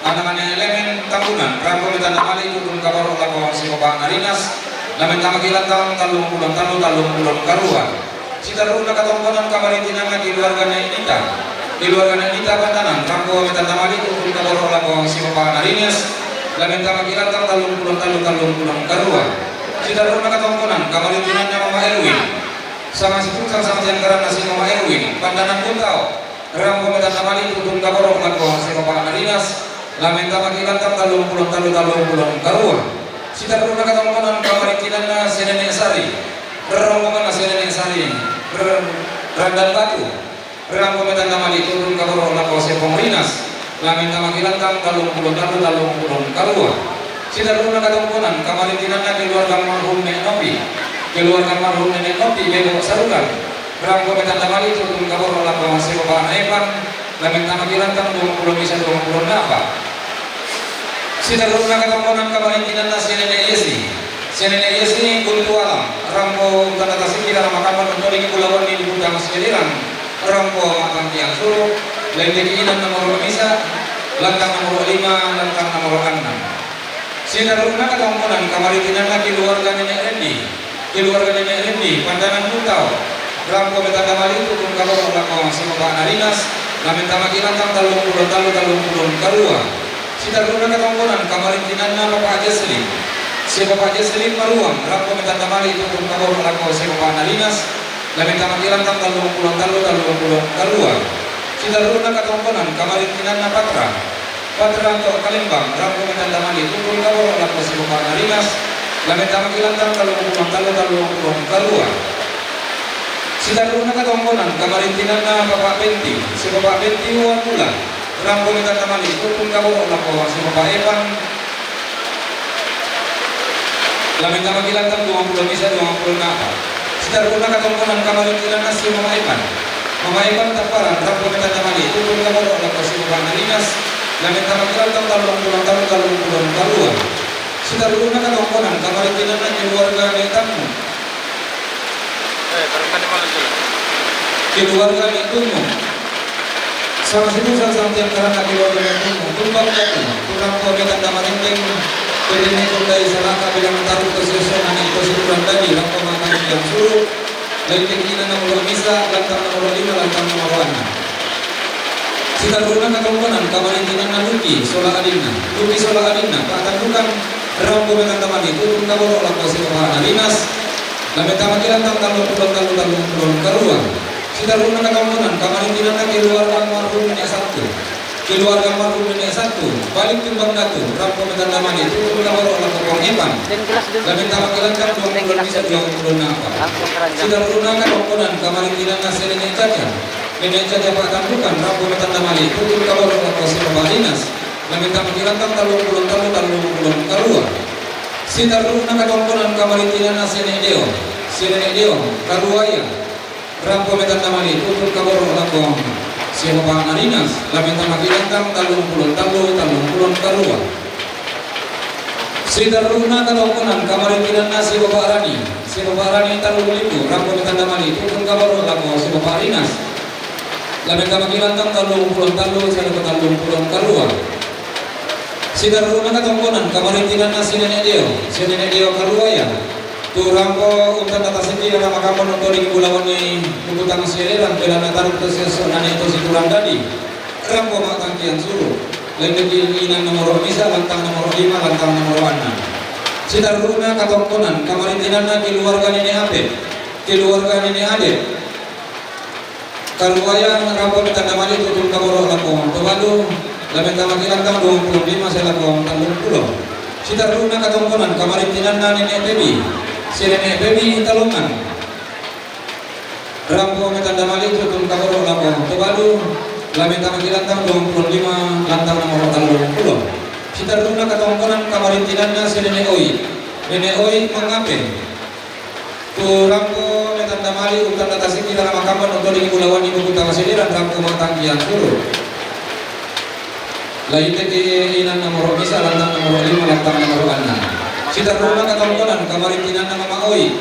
Anak-anak Lemen Tambunan, rampo mitan damali tutun kaboro lako si Bapak Narinas. Lamen tama kilantang tallung puluh talu, tallung puluh karua. Si taruh na katongkonan, kamarintinanna keluarga Nek Nita. Keluarga Nek Nita Pandanan, rampo mitan damali tutun kaboro lako si Bapak Narinas. Lamen tama kilantang tallung puluh talu, tallung puluh karua. Si taruh na katongkonan, kamarintinanna Mama Erwin. Sanga situngsang sanga tiang karanna si Mama Erwin, Pandanan Buntao. Rampo mitan damali tutun kaboro lako si Bapak Narinas. Lamen tama kilantang tallung puluh talu, tallung puluh karua. Si taruh na katongkonan, kamarintinanna si Nenek Sari. Rombonganna si Nenek Sari. R-, Randan Batu. Rampo mitan damali tutun kaboro lako si Bapak Narinas. Lamen tama kilantang tallung puluh talu, tallung puluh karua. Si taruh na katongkonan, kamarintinanna keluarga almarhum Nek Nopi. Keluarga almarhum Nenek Nopi, Bebo Sarukan. Rampo mitan damali tutun kaboro lako si Bapak Evan. Lamen tama kilantang dua puluh misa, dua puluh napa. Si taruh na katongkonan, kamarintinanna si Nenek Yesi. Si Nenek Yesi Buntu Alam. Rampo tana tasiki dalam makamban untuk di Kepulauan di Butang Sekeliran. Rampo matang tiang suruh. Lain lagi inan nomor misa, lantang nomor lima, lantang nomor enam. Si taruh na katongkonan, kamarintinanna keluarga Nenek Rendi. Keluarga Nenek Rendi, Pandanan Buntao. Rampo mitan damali tutun kaboro lako si Bapak Narinas. Lamen tama kilantang tallung puluh talu, tallung puluh karua. Si taruh na katongkonan, kamarintinanna Bapak Jesselin. Si Bapak Jesselin Maruang, rampo mitan damali tutun kaboro lako si Bapak Narinas. Lamen tama kilantang tallung puluh talu, tallung puluh karua. Si taruh na katongkonan, kamarintinanna Patra. Patra to Kalembang, rampo mitan damali tutun kaboro lako si Bapak Narinas. Lamen tama kilantang tallung puluh talu, tallung puluh karua. Si taruh na katongkonan, kamarintinanna Bapak Benti. Si Bapak Benti Uwan Mula, rampo mitan damali tutun kaboro lako si Bapak Evan. Lamen tama kilantang dua puluh misa, dua puluh napa. Si taruh na katongkonan, kamarintinanna si Mama Evan. Mama Evan Tamparan, rampo mitan damali tutun kaboro lako si Bapak Narinas. Lamen tama kilantang tallung puluh talu, tallung puluh karua. Si taruh na katongkonan, kamarintinanna keluarga Nek Tammu. Eh, teruskan di mana dulu? Keluarga Nek Tungu. Sanga situngsang sanga tiang karanna keluarga Nek Tungu. Tumbang Datu. Kurang pemitan damarenteng. Pede Nek Kundai Salaka bilang taruh ke susun anak itu si Tumbang Dadi. Rampo matang tiang suruh. Lain lagi inan nomor misa, lantang nomor lima, lantang nomor enam. Si taruh na katongkonan, kamarintinanna Luki sola adinna. Luki sola adinna, Pak Tandukan, rampo mitan damali tutun kaboro lako si Bapak Narinas. Lamen tama kilantang tallung puluh talu, tallung puluh karua. Si taruh na katongkonan, kamarintinanna keluarga almarhum Nenek Sabtu. Keluarga almarhum Nenek Sabtu, balik Tumbang Datu, rampo mitan damali tutun kaboro lako Pong Evan. Lamen tama kilantang dua puluh misa, dua puluh napa. Si taruh na katongkonan, kamarintinanna si Nenek Caca. Nenek Caca Pak Tandukan, rampo mitan damali tutun kaboro lako si Bapak Narinas. Lamen tama kilantang tallung puluh talu, tallung puluh karua. Si taruh na katongkonan, kamarintinanna si Nenek Deo. Si Nenek Deo Karuaya. Rampo mitan damali tutun kaboro lako si Bapak Narinas. Lamen tama kilantang tallung puluh talu, tallung puluh karua. Siterru'na katongkonan kamarintinanna si Bapa' Rani, si Bapa' Rani tallung libu, rampo metandamali tutun kaboro' lako si Bapa' Rinas. Lamen tamaki lantang tallung pulo tallu, salako tallung pulo karua. Siterru'na katongkonan kamarintinanna si Nene' Deo, si Nene' Deo Karuaya. Tu rampo untanda tasiki ri makambon untoding bulawanni Bukutang Sieleran, belanna taruk to siasso nane to sikurang dadi. Rampo ma'tangkiang suru'. Laindeki inang nomoro misa, lantang nomoro lima, lantang nomoro annang. Siterru'na katongkonan kamarintinanna keluarga Nene' Ape, keluarga Nene' Ade Karuaya, rampo metandamali tutun kaboro' lako Tobalu, lamen tamaki lantang duang pulo lima salako tallung pulo. Siterru'na katongkonan kamarintinanna Nene' Pebi, si Nene' Pebi Talongan. Rampo metandamali tutun kaboro' lako Tobalu, lamen tamaki lantang duang pulo lima, lantang nomoro tallung pulo. Siterru'na katongkonan kamarintinanna si Nene' Oi, Nene' Oi Mangape. Tu rampo metandamali untanda tasiki ri makambon untoding bulawanni Bukutang Sieleran, rampo ma'tangkiang suru'. Laindeki inang nomoro misa, lantang nomoro lima, lantang nomoro annang. Siterru'na katongkonan kamarintinanna Mama' Oi,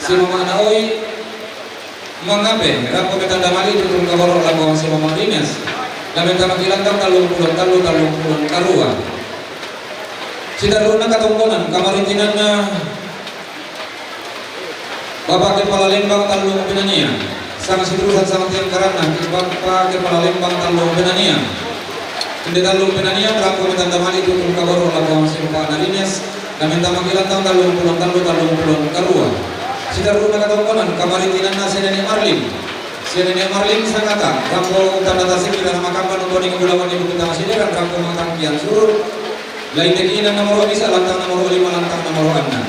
si Mama'na Oi Mangape, rampo metandamali tutun kaboro' lako si Mama' Rinas. Lamen tamaki lantang tallung pulo tallu, tallung pulo karua. Siterru'na katongkonan kamarintinanna Bapa' Kepala Lembang Tallung Penanian, sanga siturusan sanga tiangkaranna, Bapa' Kepala Lembang Tallung Penanian. Inde Tallung Penanian, rampo metandamali tutun kaboro' lako si Bapa' Rinas, lamen tamaki lantang tallung pulo tallu, tallung pulo karua. Siterru'na katongkonan kamarintinanna si Nene' Marlim, si Nene' Marlim Sangata, rampo untanda tasiki ri makambon untoding bulawanni Bukutang Sieleran, rampo ma'tangkiang suru'. Laindeki inang nomoro misa, lantang nomoro lima, lantang nomoro annang.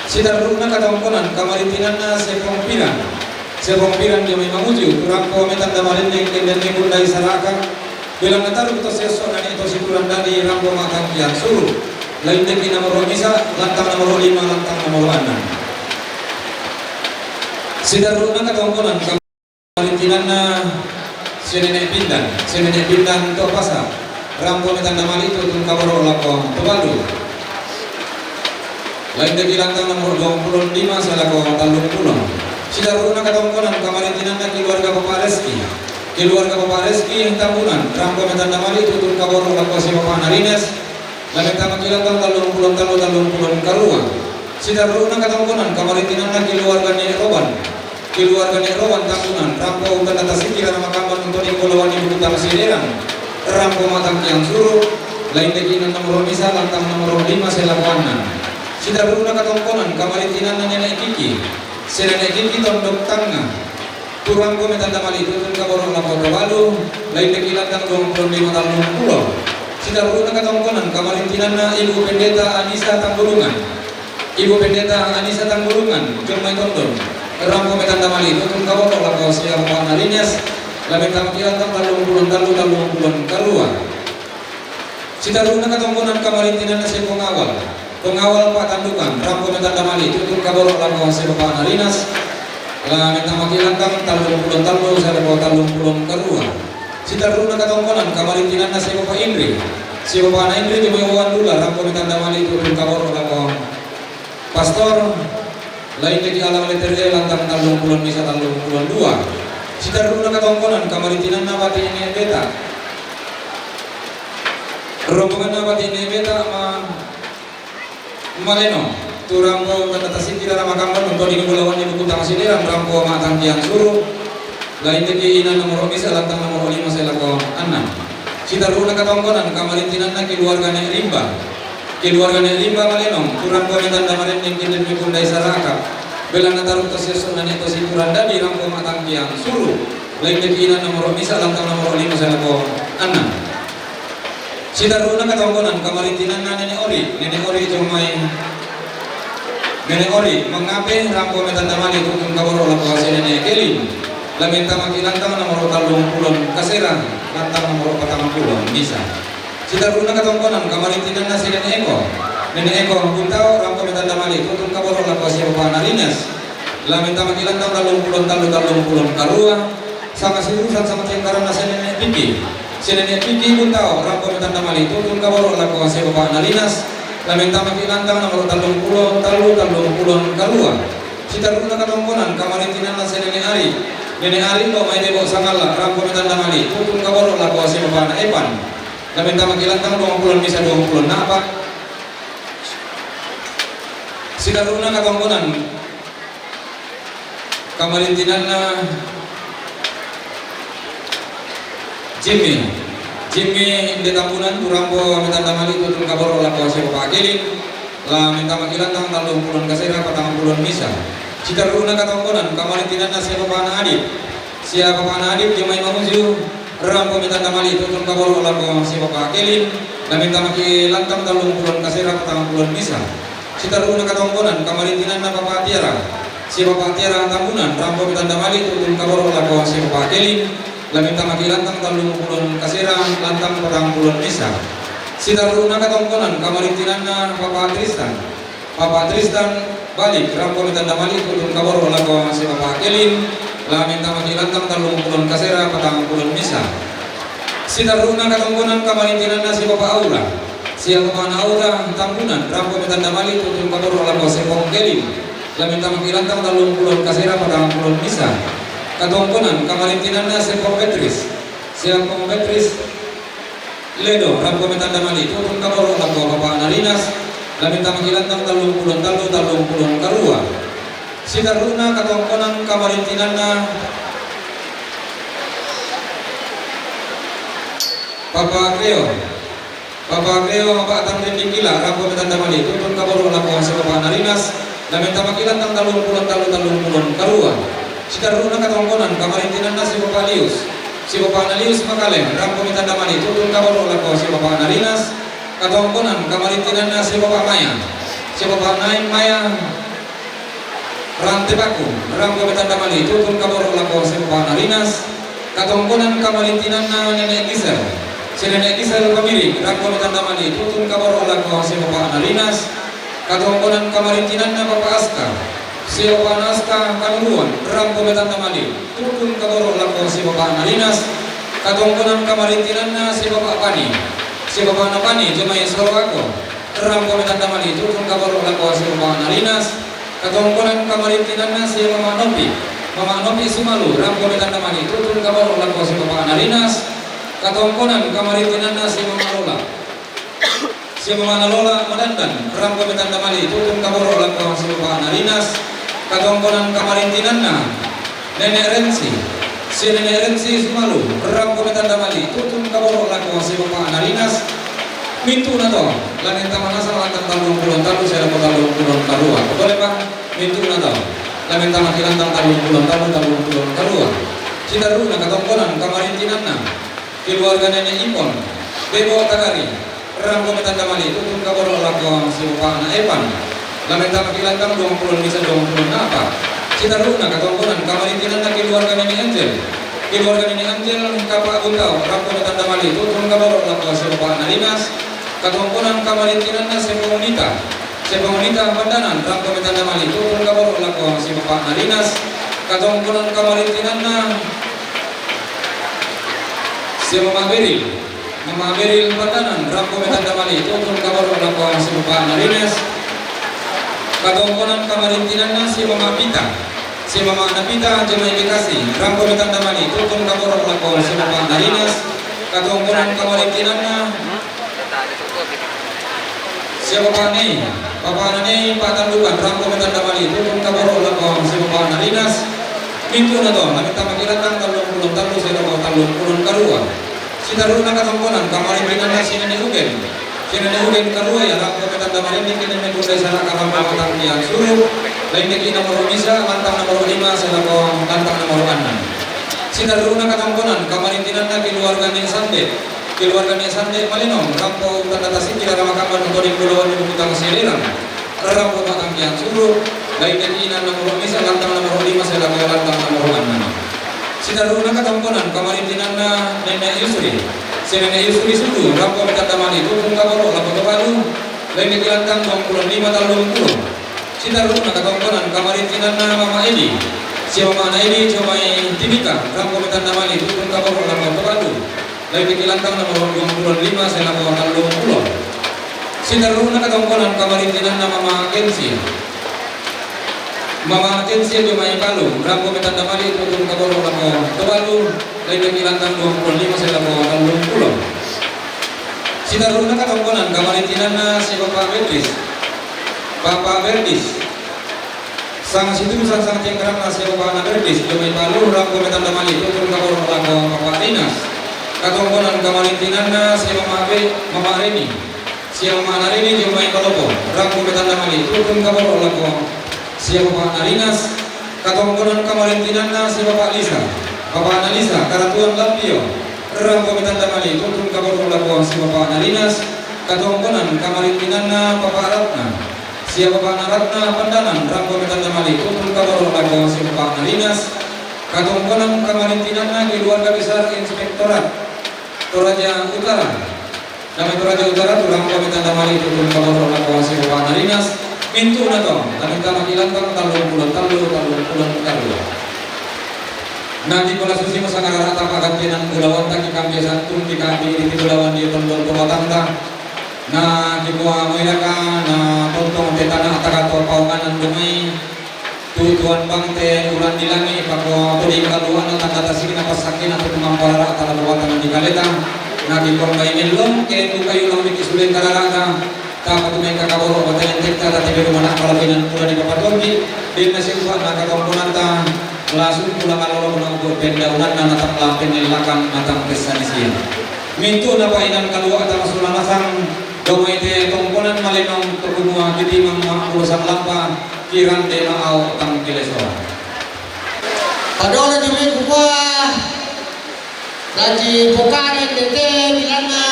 Siterru'na katongkonan kamarintinanna Sepong Piran, Sepong Piran dio mai Mamuju, tu rampo metandamali ri kennenni Bundai Saraka, belanna taruk to siasso nane to sikurang dadi, rampo ma'tangkiang suru'. Laindeki nomoro misa, lantang nomoro lima, lantang nomoro annang. Siterru'na katongkonan kamarintinanna si Nene' Pindan, si Nene' Pindan to Pasa, rampo metandamali tutun kaboro' lako Tobalu. Laindeki lantang nomoro duang pulo lima salako tallung pulo. Siterru'na katongkonan kamarintinanna keluarga Bapa' Reski, keluarga Bapa' Reski Tambunan, rampo metandamali tutun kaboro' lako si Bapa' Rinas, lamen tamaki lantang tallung pulo tallu, tallung pulo karua. Siterru'na katongkonan kamarintinanna keluarga Ne' Roban, keluarga Ne' Roban Tambunan, rampo untanda tasiki ri makambon untoding bulawanni Bukutang Sieleran, rampo ma'tangkiang suru'. Laindeki inang nomoro misa, lantang nomoro lima salako annang. Siterru'na katongkonan kamarintinanna Nene' Kiki, si Nene' Kiki Tondok Tangnga, tu rampo metandamali tutun kaboro' lako Tobalu, laindeki lantang duang pulo lima, tallung pulo. Siterru'na katongkonan kamarintinanna Ibu Pendeta Anisa Tanggulungan, Ibu Pendeta Anisa Tanggulungan, dio mai Tondon, rampo metandamali tutun kaboro' lako si Bapa' Rinas, lamen tamaki lantang tallung pulo tallu, tallung pulo karua. Siterru'na katongkonan kamarintinanna si Pengawal, Pengawal Pa'tandukan, rampo metandamali tutun kaboro' lako si Bapa' Rinas, lamen tamaki lantang tallung pulo tallu salako tallung pulo karua. Siterru'na katongkonan kamarintinanna si Bapa' Indri, si Bapa' Indri dio mai Wandula, rampo metandamali tutun kaboro' lako Pastor, laindeki Alang Leterie, lantang tallung pulo misa, tallung pulo dua. Siterru'na katongkonan kamarintinanna Bati' Ne' Beta, rombonganna Bati' Ne' Beta ma-, Maleno, tu rampo untanda tasiki ri makambon untoding bulawanni Bukutang Sieleran, rampo ma'tangkiang suru'. Laindeki inang nomoro misa, lantang nomoro lima salako annang. Siterru'na katongkonan kamarintinanna keluarga Ne' Rimba, keluarga Ne' Rimba Maleno, tu rampo metandamali ri kennenni Bundai Saraka, belanna taruk to siasso nane to sikurang dadi, rampo ma'tangkiang suru'. Laindeki inang nomoro misa, lantang nomoro lima salako annang. Siterru'na katongkonan kamarintinanna Nene' Ori, Nene' Ori dio mai, Nene' Ori Mangape, rampo metandamali tutun kaboro' lako si Nene' Kelin, lamen tamaki lantang nomoro tallung pulo kasera, lantang nomoro patang pulo misa. Siterru'na katongkonan kamarintinanna si Nene' Eko, Nene' Eko Buntao, rampo metandamali tutun kaboro' lako si Bapa' Rinas, lamen tamaki lantang tallung pulo tallu, tallung pulo karua. Sanga siturusan sanga tiangkaranna si Nene' Piki, si Nene' Piki Buntao, rampo metandamali tutun kaboro' lako si Bapa' Rinas, Lamen tamaki lantang nomor tallung pulo tallu, tallung pulo karua. Siterru'na katongkonan kamarintinanna si Nene' Ari. Nene' Ari lo' mai Debo' Sangalla, rampo metandamali, tutun kaboro' lako si bapa'na Epan. Lamen tamaki lantang duang pulo misa duang pulo a'pa'. Siterru'na katongkonan kamarintinanna Jimmy. Jimmy inde Tambunan, tu rampo metandamali, tutun kaboro' lako si bapa' Kelin. Lamen tamaki lantang tallung pulo kasera, patang pulo misa. Siterru'na katongkonan kamarintinanna si bapa'na Adit. Si bapa'na Adit jomai Mamuju, rampo metandamali, tutun kaboro' lako si bapa' Kelin. Lamen tamaki lantang tallung pulo kasera, patang pulo misa. Siterru'na katongkonan kamarintinanna bapa' Tiara. Si bapa' Tiara Tambunan, rampo metandamali, tutun kaboro' lako si bapa' Kelin. Lamen tamaki lantang tallung pulo kasera, lantang patang pulo misa. Siterru'na katongkonan kamarintinanna bapa' Tristan. Bapa' Tristan balik, rampo metandamali, tutun kaboro' lako si bapa' Kelin. Lamen tamaki lantang tallung pulo kasera, patang pulo misa. Siterru'na katongkonan kamarintinanna si bapa' Aura. Si bapa'na Aura Tambunan, rampo metandamali, tutun kaboro' lako si bapa' Kelin. Lamen tamaki lantang tallung pulo kasera, patang pulo misa. Katongkonan kamarintinanna si bapa' Petris. Si bapa' Petris Ledo, rampo metandamali, tutun kaboro' lako bapa'na Rinas. Lamen tamaki lantang tallung pulo tallu, tallung pulo karua. Siterru'na katongkonan kamarintinanna Papa Kreo. Papa Kreo, Papa Tang Rindikila, rampo metandamali, tutun kaboro' lako si bapa'na Rinas. Lamen tamaki lantang tallung pulo tallu, tallung pulo karua. Siterru'na katongkonan kamarintinanna si bapa' Lius. Si bapa'na Lius Makaleng, rampo metandamali, tutun kaboro' lako si bapa'na Rinas. Katongkonan kamarintinanna si bapa' Maya. Si bapa' Naim Maya Rantepaku, rampo metandamali, tutun kaboro' lako si bapa'na Rinas. Katongkonan kamarintinanna Nene' Gisel. Si Nene' Gisel Pamiring, rampo metandamali, tutun kaboro' lako si bapa'na Rinas. Katongkonan kamarintinanna bapa' Aska. Si bapa'na Aska Panuruan, rampo metandamali, tutun kaboro' lako si bapa'na Rinas. Katongkonan kamarintinanna si bapa' Pani. Si bapa'na Pani jomai Soroako, rampo metandamali, tutun kaboro' lako si bapa'na Rinas. Katongkonan kamarintinanna si mama' Nopi. Mama' Nopi Sumalu, rampo metandamali, tutun kaboro' lako si bapa'na Rinas. Katongkonan kamarintinanna si mama' Lola. Si mama'na Lola Madandan, rampo metandamali, tutun kaboro' lako si bapa'na Rinas. Katongkonan kamarintinanna Nene' Rensi. Si Nene' Rensi Sumalu, rampo metandamali, tutun kaboro' lako si bapa'na Rinas. Mintu'na to, lamen tama nasang lantang tallung pulo tallu sae lako tallung pulo karua. Pole, Pak, mintu'na to, lamen tamaki lantang tallung pulo tallu, tallung pulo karua. Siterru'na katongkonan kamarintinanna keluarga Nene' Ipon, Bebo Tagari, rampo metandamali, tutun kaboro' lako si bapa'na Epan. Lamen tamaki lantang duang pulo misa duang pulo a'pa'. Siterru'na katongkonan kamarintinanna keluarga Nene' Angel. Keluarga Nene' Angel, Kapa' Buntao, rampo metandamali, tutun kaboro' lako si bapa'na Rinas. Katongkonan kamarintinanna si Pongunita. Si Pongunita Pandanan, rampo metandamali, tutun kaboro' lako si bapa'na Rinas. Katongkonan kamarintinanna si mama' Beril. Mama' Beril Pandanan, rampo metandamali, tutun kaboro' lako si bapa'na Rinas. Katongkonan kamarintinanna si mama' Pita. Si mama'na Pita jomai Bekasi, rampo metandamali, tutun kaboro' lako si bapa'na Rinas. Katongkonan kamarintinanna si bapa'na Nei. Bapa'na Nei Patandukan, rampo metandamali, tutun kaboro' lako si bapa'na Rinas. Mintu'na to, lamen tamaki lantang tallung pulo tallu sae lako tallung pulo karua. Siterru'na katongkonan kamarintinanna si Nene' Ugen. Si Nene' Ugen karua ia, rampo metandamali, inde'ki' ne mekundai sara' karampo matangkiang suru'. Laingkeki' nomoro misa, lantang nomoro lima sae lako lantang nomoro annang. Siterru'na katongkonan kamarintinanna keluarga Ne' Sande. Keluarga Ne' Sande Malinong, rampo tanda tasik ki Ramakamban Toding Kepulauan Bukutang Sirirang. Rampo matangkiang suru', laingkeki' ne nomoro misa, lantang nomoro lima sae lako lantang nomoro annang. Siterru'na katongkonan kamarintinanna Nene' Yusri. Si Nene' Yusri Sudu, rampo metandamali, tutun kaboro' lako Tobalu. Laingkeki' lantang duang pulo lima tallung pulo. Siterru'na katongkonan kamarintinanna mama' Edi. Si mama'na Edi jomai Timika, rampo metandamali, tutun kaboro' lako Tobalu. Laingkeki' lantang nomoro duang pulo lima sae lako tallung pulo. Siterru'na katongkonan kamarintinanna Mama Kensia. Mama Kensia jomai Palu, rampo metanda mali tu'tun kaboro' lako to Palu, laing daki lantang duangpulo lima sae lako tallungpulo. Siterru'na katongkonan kamarintinanna si Bapak Berdis. Bapak Berdis. Sang situju sang, sang tiang karangna si Bapakna Berdis, jomai Palu, rampo metanda mali tu'tun kaboro' lako Bapak Rinas. Katongkonan kamarintinanna si Mama Be-, Mama Reni. Si Mama Reni jomai Palopo, rampo metanda mali tu'tun kaboro' lako si Bapakna Rinas. Katongkonan kamarintinanna si Bapak Lisa. Bapakna Lisa, Karatuan Lampio, rampo metanda mali tu'tun kaboro' lako si Bapakna Rinas. Katongkonan kamarintinanna Bapak Ratna. Si Bapakna Ratna Pandangan, rampo metanda mali tu'tun kaboro' lako si Bapakna Rinas. Katongkonan kamarintinanna keluarga besar Inspektorat Toraja Utara. Dame Toraja Utara tu rampo metanda mali tu'tun kaboro' lako si Bapakna Rinas. Mintu'na tong, dame tama ki lantang tallungpulo tallu, tallungpulo tallu. Na dipalasusi masangarara tama gantinan ulawanta ki kambia santun ki kapi di ulawang di tondon to batanta. Na dikua moiraka na tontong te tana'ta kato paonganan domai tu tuan bangte uran di langi pakua to di kaluana tanda tasikna pasakkena tu tumamparara tala buatan di kaleta. Na dikua mai mellong ke bukai ulang miki sule kararata. Tapa tu mengka kaboro' batelen tekta tati beru mana palapinan pula di papatuangi. Bina si upa na katongkonanta lasung pula malolo na ubo pendaunanna na tang lampeng lakang na tang pessanisia. Mintu'na painan kalua' tama sula nasang, domai te tongkonan malenong to kumua kitimang ma ulo sang lampa, kirante ma ao tang kilesoa. Padolo jumai kukua, lagi pokane tete bilanna,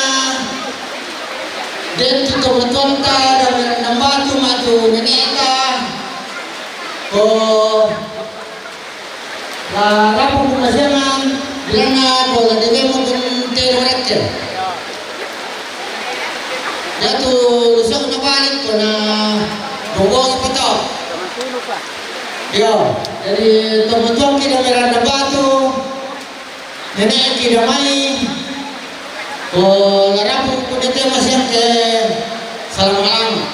den tu tomatuanta dan nambatu matu neneta, ko La rapu pemasiangan, bilanna ko la dede mo kun te do recce. Yatu lusuk na balik ko na bobo sepetok. Iyo, jadi tomatuang ki da meranda batu, nenek ki da mai, ko la rapu ko dede masiang ke salam-alam.